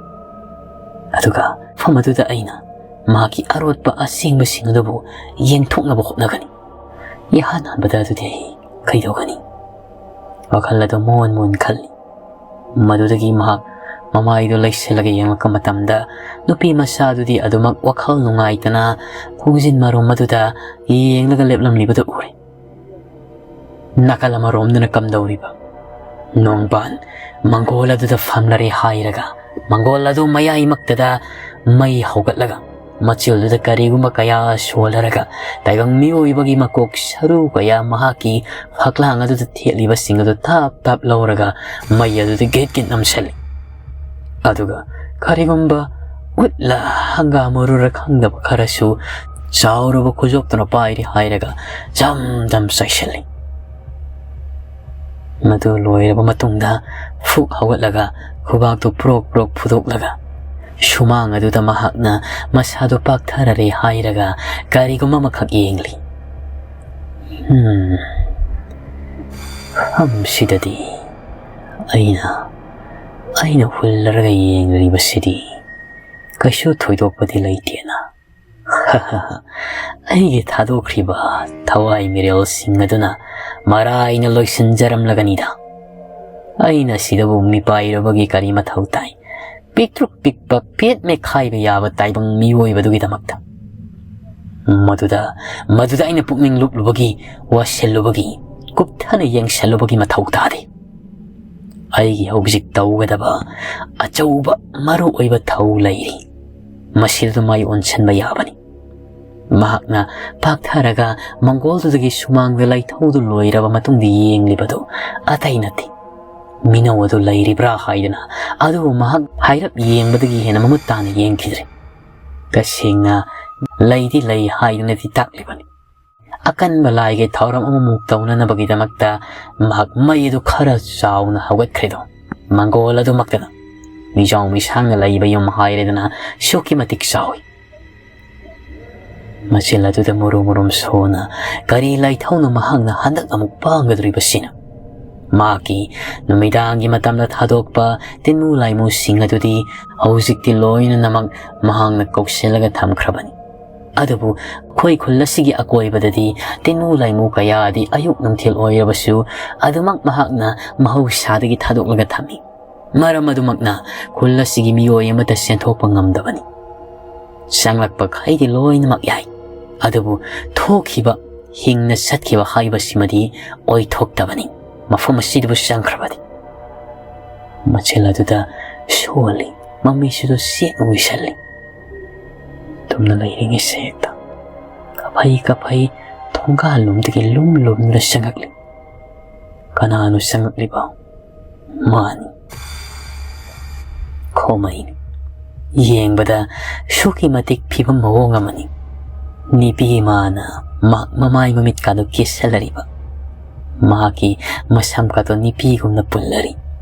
ꯑꯗꯨꯒ ꯃꯐꯝ ꯑꯗꯨꯗ ꯑꯩꯅ ꯃꯍꯥꯛꯀꯤ ꯑꯔꯣꯠꯄ ꯑꯁꯦꯡꯕꯁꯤꯡ ꯑꯗꯨꯕꯨ ꯌꯦꯡꯊꯣꯛꯅꯕ ꯍꯣꯠꯅꯒꯅꯤ꯫ ꯏꯍꯥꯟ ꯍꯥꯟꯕꯗ ꯑꯗꯨꯗꯤ ꯑꯩ ꯀꯩꯗꯧꯒꯅꯤ? ꯋꯥꯈꯜ ꯑꯗꯨ ꯃꯨꯟ ꯃꯨꯟ ꯈꯜꯂꯤ꯫ ꯃꯗꯨꯗꯒꯤ ꯃꯍꯥꯛ ꯃꯃꯥꯏꯗꯨ ꯂꯩꯁꯤꯜꯂꯒ ꯌꯦꯡꯂꯛꯄ ꯃꯇꯝꯗ, ꯅꯨꯄꯤ ꯃꯆꯥꯗꯨꯗꯤ ꯑꯗꯨꯃꯛ ꯋꯥꯈꯜ ꯅꯨꯡꯉꯥꯏꯇꯅ ꯈꯣꯡꯖꯤꯟ ꯃꯔꯨꯝ ꯑꯗꯨꯗ ꯌꯦꯡꯂꯒ ꯂꯦꯞꯂꯝꯂꯤꯕꯗꯨ ꯎꯔꯦ꯫ ꯅꯥꯀꯜ ꯑꯃꯔꯣꯝꯗꯅ ꯀꯝꯗꯧꯔꯤꯕ? ꯅꯣꯡꯕꯥꯟ ꯃꯪꯒꯣꯜ ꯑꯗꯨꯗ ꯐꯝꯂꯔꯦ ꯍꯥꯏꯔꯒ, ꯃꯪꯒꯣꯜ ꯑꯗꯨ ꯃꯌꯥꯏꯃꯛꯇꯗ ꯃꯩ ꯍꯧꯒꯠꯂꯒ, ꯃꯆꯤꯜꯗꯨꯗ ꯀꯔꯤꯒꯨꯝꯕ ꯀꯌꯥ ꯁꯣꯜꯂꯔꯒ, ꯇꯥꯏꯕꯪ ꯃꯤꯑꯣꯏꯕꯒꯤ ꯃꯀꯣꯛ ꯁꯔꯨ ꯀꯌꯥ ꯃꯍꯥꯛꯀꯤ ꯐꯛꯂꯥꯡ ꯑꯗꯨꯗ ꯊꯦꯠꯂꯤꯕꯁꯤꯡ ꯑꯗꯨ ꯊꯥꯞ ꯊꯥꯞ ꯂꯧꯔꯒ ꯃꯩ ꯑꯗꯨꯗ ꯒꯤꯠ ꯒꯤꯠ ꯅꯝꯁꯤꯜꯂꯤ꯫ ꯑꯗꯨꯒ ꯀꯔꯤꯒꯨꯝꯕ ꯎꯠꯂ ꯍꯪꯒꯥꯝ ꯃꯔꯨꯔ ꯈꯪꯗꯕ ꯈꯔꯁꯨ ꯆꯥꯎꯔꯕ ꯈꯨꯖꯣꯞꯇꯨꯅ ꯄꯥꯏꯔꯤ ꯍꯥꯏꯔꯒ ꯖꯝ ꯖꯝ ꯆꯥꯏꯁꯤꯜꯂꯤ꯫ ꯃꯗꯨ ꯂꯣꯏꯔꯕ ꯃꯇꯨꯡꯗ ꯐꯨꯛ ꯍꯧꯒꯠꯂꯒ ꯈꯨꯕꯥꯛꯇꯨ ꯄ꯭ꯔꯣꯛ ꯄ꯭ꯔꯣꯛ ꯐꯨꯗꯣꯛꯂꯒ ꯁꯨꯃꯥꯡ ꯑꯗꯨꯗ ꯃꯍꯥꯛꯅ ꯃꯁꯥꯗꯨ ꯄꯥꯛꯊꯔꯔꯦ ꯍꯥꯏꯔꯒ ꯀꯔꯤꯒꯨꯝꯕ ꯑꯃꯈꯛ ꯌꯦꯡꯂꯤ꯫ ꯍꯝ, ꯐꯝꯁꯤꯗꯗꯤ ꯑꯩꯅ, ꯑꯩꯅ ꯍꯨꯜꯂꯔꯒ ꯌꯦꯡꯂꯤꯕꯁꯤꯗꯤ ꯀꯩꯁꯨ ꯊꯣꯏꯗꯣꯛꯄꯗꯤ ꯂꯩꯇꯦꯅ꯫ ꯑꯩꯒꯤ ꯊꯥꯗꯣꯛꯈ꯭ꯔꯤꯕ ꯊꯋꯥꯏ ꯃꯤꯔꯦꯜꯁꯤꯡ ꯑꯗꯨꯅ ꯃꯔꯥꯏꯅ ꯂꯣꯏꯁꯤꯟꯖꯔꯝꯂꯒꯅꯤꯗ꯫ ꯑꯩꯅ ꯁꯤꯗꯕꯨ ꯃꯤꯄꯥꯏꯔꯨꯕꯒꯤ ꯀꯔꯤ ꯃꯊꯧ ꯇꯥꯏ? ꯄꯤꯛꯇ꯭ꯔꯨꯛ ꯄꯤꯛꯄ ꯄꯦꯠ ꯃꯦꯈꯥꯏꯕ ꯌꯥꯕ ꯇꯥꯏꯕꯪ ꯃꯤꯑꯣꯏꯕꯗꯨꯒꯤꯗꯃꯛꯇ꯫ ꯃꯗꯨꯗ, ꯃꯗꯨꯗ ꯑꯩꯅ ꯄꯨꯛꯅꯤꯡ ꯂꯨꯞꯂꯨꯕꯒꯤ, ꯋꯥꯁꯤꯜꯂꯨꯕꯒꯤ, ꯀꯨꯞꯊꯅ ꯌꯦꯡꯁꯤꯜꯂꯨꯕꯒꯤ ꯃꯊꯧ ꯇꯥꯗꯦ꯫ ꯑꯩꯒꯤ ꯍꯧꯖꯤꯛ ꯇꯧꯒꯗꯕ ꯑꯆꯧꯕ ꯃꯔꯨ ꯑꯣꯏꯕ ꯊꯧ ꯂꯩꯔꯤ꯫ ꯃꯁꯤꯗ ꯃꯥꯏ ꯑꯣꯟꯁꯤꯟꯕ ꯌꯥꯕꯅꯤ꯫ ꯃꯍꯥꯛꯅ ꯄꯥꯛꯊꯔꯒ ꯃꯪꯒꯣꯜꯗꯨꯗꯒꯤ ꯁꯨꯃꯥꯡꯗ ꯂꯩꯊꯧꯗꯨ ꯂꯣꯏꯔꯕ ꯃꯇꯨꯡꯗ ꯌꯦꯡꯂꯤꯕꯗꯨ ꯑꯇꯩ ꯅꯠꯇꯦ꯫ ꯃꯤꯅꯧ ꯑꯗꯨ ꯂꯩꯔꯤꯕ꯭ꯔꯥ ꯍꯥꯏꯗꯨꯅ꯫ ꯑꯗꯨꯕꯨ ꯃꯍꯥꯛ ꯍꯥꯏꯔꯞ ꯌꯦꯡꯕꯗꯒꯤ ꯍꯦꯟꯅ ꯃꯃꯨꯠ ꯇꯥꯅ ꯌꯦꯡꯈꯤꯗ꯭ꯔꯦ꯫ ꯇꯁꯦꯡꯅ ꯂꯩꯗꯤ ꯂꯩ ꯍꯥꯏꯗꯨꯅꯗꯤ ꯇꯥꯛꯂꯤꯕꯅꯤ꯫ ꯑꯀꯟꯕ ꯂꯥꯏꯒꯤ ꯊꯧꯔꯝ ꯑꯃꯃꯨꯛ ꯇꯧꯅꯅꯕꯒꯤꯗꯃꯛꯇ ꯃꯍꯥꯛ ꯃꯩ ꯑꯗꯨ ꯈꯔ ꯆꯥꯎꯅ ꯍꯧꯒꯠꯈ꯭ꯔꯦꯗꯣ꯫ ꯃꯪꯒꯣꯜ ꯑꯗꯨꯃꯛꯇꯅ ꯃꯤꯖꯥꯎ ꯃꯤꯁꯥꯡꯅ ꯂꯩꯕ ꯌꯨꯝ ꯍꯥꯏꯔꯦꯗꯅ ꯑꯁꯨꯛꯀꯤ ꯃꯇꯤꯛ ꯆꯥꯎꯏ꯫ ꯃꯆꯤꯜ ꯑꯗꯨꯗ ꯃꯨꯔꯨꯝ ꯃꯨꯔꯨꯝ ꯁꯣꯟꯅ ꯀꯔꯤ ꯂꯥꯏꯊꯧꯅꯣ ꯃꯍꯥꯛꯅ ꯍꯟꯗꯛ ꯑꯃꯨꯛ ꯄꯥꯡꯒꯗꯧꯔꯤꯕꯁꯤꯅ? ꯃꯍꯥꯛꯀꯤ ꯅꯨꯃꯤꯗꯥꯡꯒꯤ ꯃꯇꯝꯗ ꯊꯥꯗꯣꯛꯄ ꯇꯤꯟꯃꯨ ꯂꯥꯏꯃꯨꯁꯤꯡ ꯑꯗꯨꯗꯤ ꯍꯧꯖꯤꯛꯇꯤ ꯂꯣꯏꯅꯃꯛ ꯃꯍꯥꯛꯅ ꯀꯧꯁꯤꯜꯂꯒ ꯊꯝꯈ꯭ꯔꯕꯅꯤ꯫ ꯑꯗꯨꯕꯨ ꯑꯩꯈꯣꯏ ꯈꯨꯜ ꯑꯁꯤꯒꯤ ꯑꯀꯣꯏꯕꯗꯗꯤ ꯇꯤꯟꯃꯨ ꯂꯥꯏꯃꯨ ꯀꯌꯥꯗꯤ ꯑꯌꯨꯛ ꯅꯨꯡꯊꯤꯜ ꯑꯣꯏꯔꯕꯁꯨ ꯑꯗꯨꯃꯛ ꯃꯍꯥꯛꯅ ꯃꯍꯧꯁꯥꯗꯒꯤ ꯊꯥꯗꯣꯛꯂꯒ ꯊꯝꯃꯤ꯫ ꯃꯔꯝ ꯑꯗꯨꯃꯛꯅ ꯈꯨꯜ ꯑꯁꯤꯒꯤ ꯃꯤꯑꯣꯏ ꯑꯃꯠꯇ ꯆꯦꯟꯊꯣꯛꯄ ꯉꯝꯗꯕꯅꯤ꯫ ꯆꯪꯂꯛꯄꯈꯩꯗꯤ ꯂꯣꯏꯅꯃꯛ ꯌꯥꯏ, ꯑꯗꯨꯕꯨ ꯊꯣꯛꯈꯤꯕ, ꯍꯤꯡꯅ ꯆꯠꯈꯤꯕ ꯍꯥꯏꯕꯁꯤꯃꯗꯤ ꯑꯣꯏꯊꯣꯛꯇꯕꯅꯤ꯫ ꯃꯐꯝ ꯑꯁꯤꯗꯕꯨ ꯆꯪꯈ꯭ꯔꯕꯗꯤ꯫ ꯃꯆꯤꯜ ꯑꯗꯨꯗ ꯁꯣꯜꯂꯤ, ꯃꯃꯤꯁꯤꯗ ꯆꯦꯠꯅ ꯎꯏꯁꯜꯂꯤ꯫ ꯇꯨꯝꯅ ꯂꯩꯔꯤꯉꯩ ꯁꯦꯛꯇ ꯀꯥꯐꯩ ꯀꯥꯐꯩ ꯊꯣꯡꯒꯥꯜꯂꯣꯝꯗꯒꯤ ꯂꯨꯝ ꯂꯨꯝꯗꯨꯅ ꯆꯪꯉꯛꯂꯤ꯫ ꯀꯅꯥꯅꯣ ꯆꯪꯉꯛꯂꯤꯕ? ꯃꯥꯅꯤ, ꯈꯣꯃꯩꯅꯤ꯫ ꯌꯦꯡꯕꯗ ꯑꯁꯨꯛꯀꯤ ꯃꯇꯤꯛ ꯐꯤꯕꯝ ꯃꯑꯣꯡ ꯑꯃꯅꯤ꯫ ꯅꯨꯄꯤ ꯃꯥꯅ ꯃꯥ ꯃꯃꯥꯏ ꯃꯃꯤꯠꯀꯥꯗꯣ ꯀꯦꯁꯜꯂꯔꯤꯕ, ꯃꯍꯥꯛꯀꯤ ꯃꯁꯝꯀꯥꯗꯣ ꯅꯨꯄꯤꯒꯨꯝꯅ ꯄꯨꯜꯂꯔꯤ꯫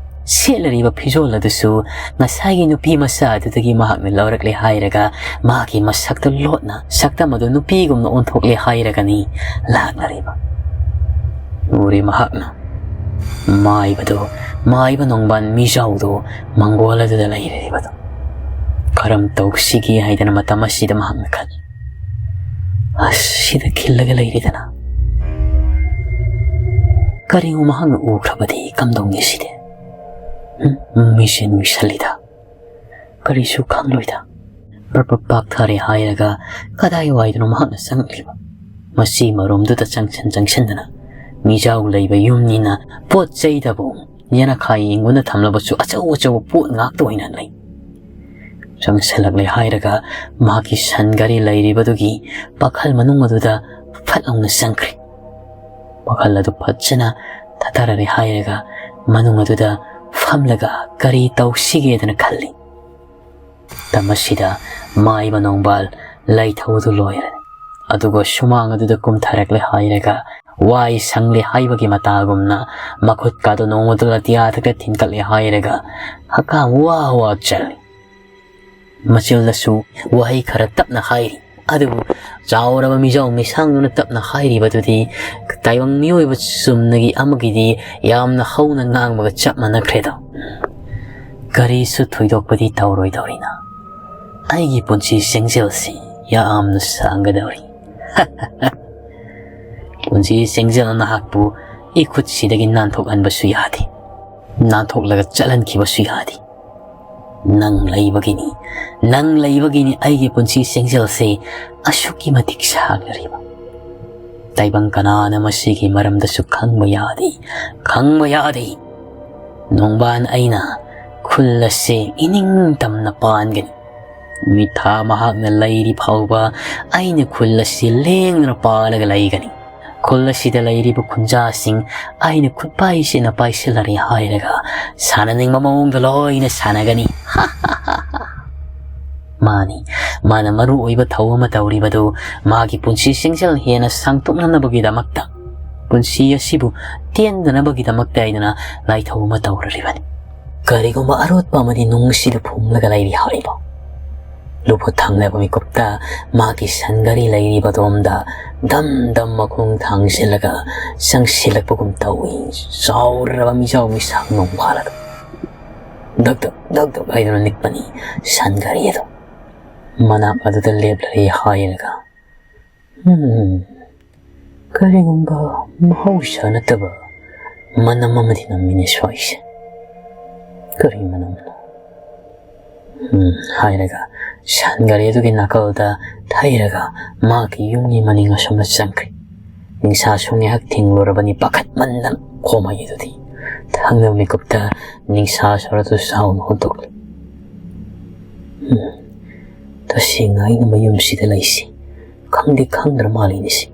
ꯁꯦꯠꯂꯔꯤꯕ ꯐꯤꯖꯣꯜ ꯑꯗꯨꯁꯨ ꯉꯁꯥꯏꯒꯤ ꯅꯨꯄꯤ ꯃꯆꯥ ꯑꯗꯨꯗꯒꯤ ꯃꯍꯥꯛꯅ ꯂꯧꯔꯛꯂꯦ ꯍꯥꯏꯔꯒ ꯃꯍꯥꯛꯀꯤ ꯃꯁꯛꯇ ꯂꯣꯠꯅ ꯁꯛꯇꯝ ꯑꯗꯨ ꯅꯨꯄꯤꯒꯨꯝꯅ ꯑꯣꯟꯊꯣꯛꯂꯦ ꯍꯥꯏꯔꯒꯅꯤ ꯂꯥꯛꯅꯔꯤꯕ꯫ ꯎꯔꯦ ꯃꯍꯥꯛꯅ ꯃꯥꯏꯕꯗꯨ, ꯃꯥꯏꯕ ꯅꯣꯡꯕꯥꯟ ꯃꯤꯖꯥꯎꯗꯨ ꯃꯪꯒꯣꯜ ꯑꯗꯨꯗ ꯂꯩꯔꯤꯕꯗꯨ꯫ ꯀꯔꯝ ꯇꯧꯁꯤꯒꯦ ꯍꯥꯏꯗꯅ ꯃꯇꯝ ꯑꯁꯤꯗ ꯃꯍꯥꯛꯅ ꯈꯜꯂꯤ꯫ ꯑꯁ, ꯁꯤꯗ ꯈꯤꯜꯂꯒ ꯂꯩꯔꯤꯗꯅ꯫ ꯀꯔꯤꯒꯨꯝꯕ ꯃꯍꯥꯛꯅ ꯎꯈ꯭ꯔꯕꯗꯤ ꯀꯝꯗꯧꯅꯤ ꯁꯤꯗꯤ? ꯎꯝ, ꯃꯤꯁꯦ ꯅꯨꯡꯁꯜꯂꯤꯗ꯫ ꯀꯔꯤꯁꯨ ꯈꯪꯂꯣꯏꯗ꯫ ꯕ꯭ꯔꯞ ꯕ꯭ꯔꯞ ꯄꯥꯛꯊꯔꯦ ꯍꯥꯏꯔꯒ ꯀꯗꯥꯏꯋꯥꯏꯗꯅꯣ ꯃꯍꯥꯛꯅ ꯆꯪꯂꯛꯂꯤꯕ? ꯃꯁꯤ ꯃꯔꯨꯝꯗꯨꯗ ꯆꯪꯁꯤꯟ ꯆꯪꯁꯤꯟꯗꯅ ꯃꯤꯖꯥꯎ ꯂꯩꯕ ꯌꯨꯝꯅꯤꯅ ꯄꯣꯠ ꯆꯩꯗꯕꯨ ꯌꯦꯅꯈꯥ ꯌꯦꯡꯒꯨꯅ ꯊꯝꯂꯕꯁꯨ ꯑꯆꯧ ꯑꯆꯧꯕ ꯄꯣꯠ ꯉꯥꯛꯇ ꯑꯣꯏꯅ ꯂꯩ꯫ ꯆꯪꯁꯤꯜꯂꯛꯂꯦ ꯍꯥꯏꯔꯒ ꯃꯍꯥꯛꯀꯤ ꯁꯟ ꯒꯥꯔꯤ ꯂꯩꯔꯤꯕꯗꯨꯒꯤ ꯄꯥꯈꯜ ꯃꯅꯨꯡ ꯑꯗꯨꯗ ꯐꯠ ꯂꯥꯎꯅ ꯆꯪꯈ꯭ꯔꯦ꯫ ꯄꯥꯈꯜ ꯑꯗꯨ ꯐꯖꯅ ꯊꯥꯊꯔꯔꯦ ꯍꯥꯏꯔꯒ ꯃꯅꯨꯡ ꯑꯗꯨꯗ ꯐꯝꯂꯒ ꯀꯔꯤ ꯇꯧꯁꯤꯒꯦꯗꯅ ꯈꯜꯂꯤ꯫ ꯃꯇꯝ ꯑꯁꯤꯗ ꯃꯥꯏꯕ ꯅꯣꯡꯕꯥꯜ ꯂꯩꯊꯧꯗꯨ ꯂꯣꯏꯔꯦ꯫ ꯑꯗꯨꯒ ꯁꯨꯃꯥꯡ ꯑꯗꯨꯗ ꯀꯨꯝꯊꯔꯛꯂꯦ ꯍꯥꯏꯔꯒ, ꯋꯥꯏ ꯁꯪꯂꯦ ꯍꯥꯏꯕꯒꯤ ꯃꯇꯥꯒꯨꯝꯅ ꯃꯈꯨꯠꯀꯥꯗꯣ ꯅꯣꯡꯃꯗꯨ ꯑꯇꯤꯌꯥꯗꯒ ꯊꯤꯟꯀꯠꯂꯦ ꯍꯥꯏꯔꯒ, ꯍꯛꯀꯥꯝ ꯋꯥ ꯋꯥ ꯆꯜꯂꯤ꯫ ꯃꯆꯤꯜꯗꯁꯨ ꯋꯥꯍꯩ ꯈꯔ ꯇꯞꯅ ꯍꯥꯏꯔꯤ꯫ ꯑꯗꯨꯕꯨ ꯆꯥꯎꯔꯕ ꯃꯤꯖꯥꯎ ꯃꯤꯁꯥꯡꯗꯨꯅ ꯇꯞꯅ ꯍꯥꯏꯔꯤꯕꯗꯨꯗꯤ ꯇꯥꯏꯕꯪ ꯃꯤꯑꯣꯏꯕ ꯆꯨꯝꯅꯒꯤ ꯑꯃꯒꯤꯗꯤ ꯌꯥꯝꯅ ꯍꯧꯅ ꯉꯥꯡꯕꯒ ꯆꯞ ꯃꯥꯟꯅꯈ꯭ꯔꯦꯗꯣ꯫ "ꯀꯔꯤꯁꯨ ꯊꯣꯏꯗꯣꯛꯄꯗꯤ ꯇꯧꯔꯣꯏꯗꯧꯔꯤꯅ꯫ ꯑꯩꯒꯤ ꯄꯨꯟꯁꯤ ꯆꯦꯡꯖꯦꯜꯁꯤ ꯌꯥꯝꯅ ꯁꯥꯡꯒꯗꯧꯔꯤ꯫" "ꯄꯨꯟꯁꯤ ꯆꯦꯡꯖꯦꯜꯅ ꯅꯍꯥꯛꯄꯨ ꯏꯈꯨꯠꯁꯤꯗꯒꯤ ꯅꯥꯟꯊꯣꯛꯍꯟꯕꯁꯨ ꯌꯥꯗꯦ, ꯅꯥꯟꯊꯣꯛꯂꯒ ꯆꯠꯍꯟꯈꯤꯕꯁꯨ ꯌꯥꯗꯦ꯫ ꯅꯪ ꯂꯩꯕꯒꯤꯅꯤ, ꯅꯪ ꯂꯩꯕꯒꯤꯅꯤ ꯑꯩꯒꯤ ꯄꯨꯟꯁꯤ ꯆꯦꯡꯖꯦꯜꯁꯦ ꯑꯁꯨꯛꯀꯤ ꯃꯇꯤꯛ ꯁꯥꯡꯂꯔꯤꯕ꯫ ꯇꯥꯏꯕꯪ ꯀꯅꯥꯅ ꯃꯁꯤꯒꯤ ꯃꯔꯝꯗꯁꯨ ꯈꯪꯕ ꯌꯥꯗꯦ, ꯈꯪꯕ ꯌꯥꯗꯦ꯫ ꯅꯣꯡꯕꯥꯟ ꯑꯩꯅ ꯈꯨꯜ ꯑꯁꯤ ꯏꯅꯤꯡ ꯇꯝꯅ ꯄꯥꯟꯒꯅꯤ꯫ ꯃꯤꯠ ꯊꯥ ꯃꯍꯥꯛꯅ ꯂꯩꯔꯤ ꯐꯥꯎꯕ ꯑꯩꯅ ꯈꯨꯜ ꯑꯁꯤ ꯂꯦꯡꯗꯅ ꯄꯥꯜꯂꯒ ꯂꯩꯒꯅꯤ꯫ ꯈꯨꯜ ꯑꯁꯤꯗ ꯂꯩꯔꯤꯕ ꯈꯨꯟꯖꯥꯁꯤꯡ ꯑꯩꯅ ꯈꯨꯠꯄꯥꯏꯁꯤꯅ ꯄꯥꯏꯁꯤꯜꯂꯔꯦ ꯍꯥꯏꯔꯒ ꯁꯥꯟꯅꯅꯤꯡꯕ ꯃꯑꯣꯡꯗ ꯂꯣꯏꯅ ꯁꯥꯟꯅꯒꯅꯤ꯫" ꯃꯥꯅꯤ, ꯃꯥꯅ ꯃꯔꯨ ꯑꯣꯏꯕ ꯊꯧ ꯑꯃ ꯇꯧꯔꯤꯕꯗꯨ ꯃꯥꯒꯤ ꯄꯨꯟꯁꯤ ꯆꯦꯡꯖꯦꯜ ꯍꯦꯟꯅ ꯁꯥꯡꯇꯣꯛꯅꯅꯕꯒꯤꯗꯃꯛꯇ, ꯄꯨꯟꯁꯤ ꯑꯁꯤꯕꯨ ꯇꯦꯟꯗꯅꯕꯒꯤꯗꯃꯛꯇ ꯍꯥꯏꯗꯅ ꯂꯥꯏꯊꯧ ꯑꯃ ꯇꯧꯔꯨꯔꯤꯕꯅꯤ꯫ ꯀꯔꯤꯒꯨꯝꯕ ꯑꯔꯣꯠꯄ ꯑꯃꯗꯤ ꯅꯨꯡꯁꯤꯗ ꯐꯨꯝꯂꯒ ꯂꯩꯔꯤ ꯍꯥꯏꯕ꯫ ꯂꯨꯕꯨ ꯊꯪꯅꯕ ꯃꯤꯀꯨꯞꯇ ꯃꯥꯒꯤ ꯁꯟꯒꯔꯤ ꯂꯩꯔꯤꯕꯗꯣꯝꯗ ꯗꯝ ꯗꯝ ꯃꯈꯣꯡ ꯊꯥꯡꯖꯤꯜꯂꯒ ꯆꯪꯁꯤꯜꯂꯛꯄꯒꯨꯝ ꯇꯧꯏ꯫ ꯆꯥꯎꯔꯕ ꯃꯤꯖꯥꯎ ꯃꯤꯁꯥꯡ ꯅꯣꯡꯕꯥꯜ ꯑꯗꯨ ꯙꯛ ꯙꯛ ꯙꯛ ꯙꯛ ꯍꯥꯏꯗꯨꯅ ꯅꯤꯛꯄꯅꯤ ꯁꯟꯒꯔꯤ ꯑꯗꯨ꯫ ꯃꯅꯥꯛ ꯑꯗꯨꯗ ꯂꯦꯞꯂꯔꯦ ꯍꯥꯏꯔꯒ, "ꯎꯝ, ꯀꯔꯤꯒꯨꯝꯕ ꯃꯍꯧꯁꯥ ꯅꯠꯇꯕ ꯃꯅꯝ ꯑꯃꯗꯤ ꯅꯝꯃꯤꯅꯦ ꯁ꯭ꯋꯥꯏꯁꯦ꯫ ꯀꯔꯤ ꯃꯅꯝꯅꯣ?" ꯎꯝ, ꯍꯥꯏꯔꯒ ꯁꯟꯒꯥꯔꯤ ꯑꯗꯨꯒꯤ ꯅꯥꯀꯜꯗ ꯊꯩꯔꯒ ꯃꯍꯥꯛꯀꯤ ꯌꯨꯝꯒꯤ ꯃꯅꯤꯡ ꯑꯁꯣꯝꯗ ꯆꯪꯈ꯭ꯔꯦ꯫ ꯅꯤꯡꯁꯥꯁꯨ ꯉꯥꯏꯍꯥꯛ ꯊꯤꯡꯂꯨꯔꯕꯅꯤ ꯄꯥꯈꯠꯃꯟꯗꯅ ꯈꯣꯃꯩ ꯑꯗꯨꯗꯤ꯫ ꯊꯪꯅꯕ ꯃꯤꯀꯨꯞꯇ ꯅꯤꯡꯁꯥ ꯁ꯭ꯋꯔꯗꯨ ꯆꯥꯎꯅ ꯍꯣꯟꯗꯣꯛꯂꯦ꯫ ꯎꯝ, ꯇꯁꯦꯡꯅ ꯑꯩꯅ ꯃꯌꯨꯝꯁꯤꯗ ꯂꯩꯁꯤ ꯈꯪꯗꯤ ꯈꯪꯗ꯭ꯔ ꯃꯥꯜꯂꯤꯅꯦ ꯁꯤ꯫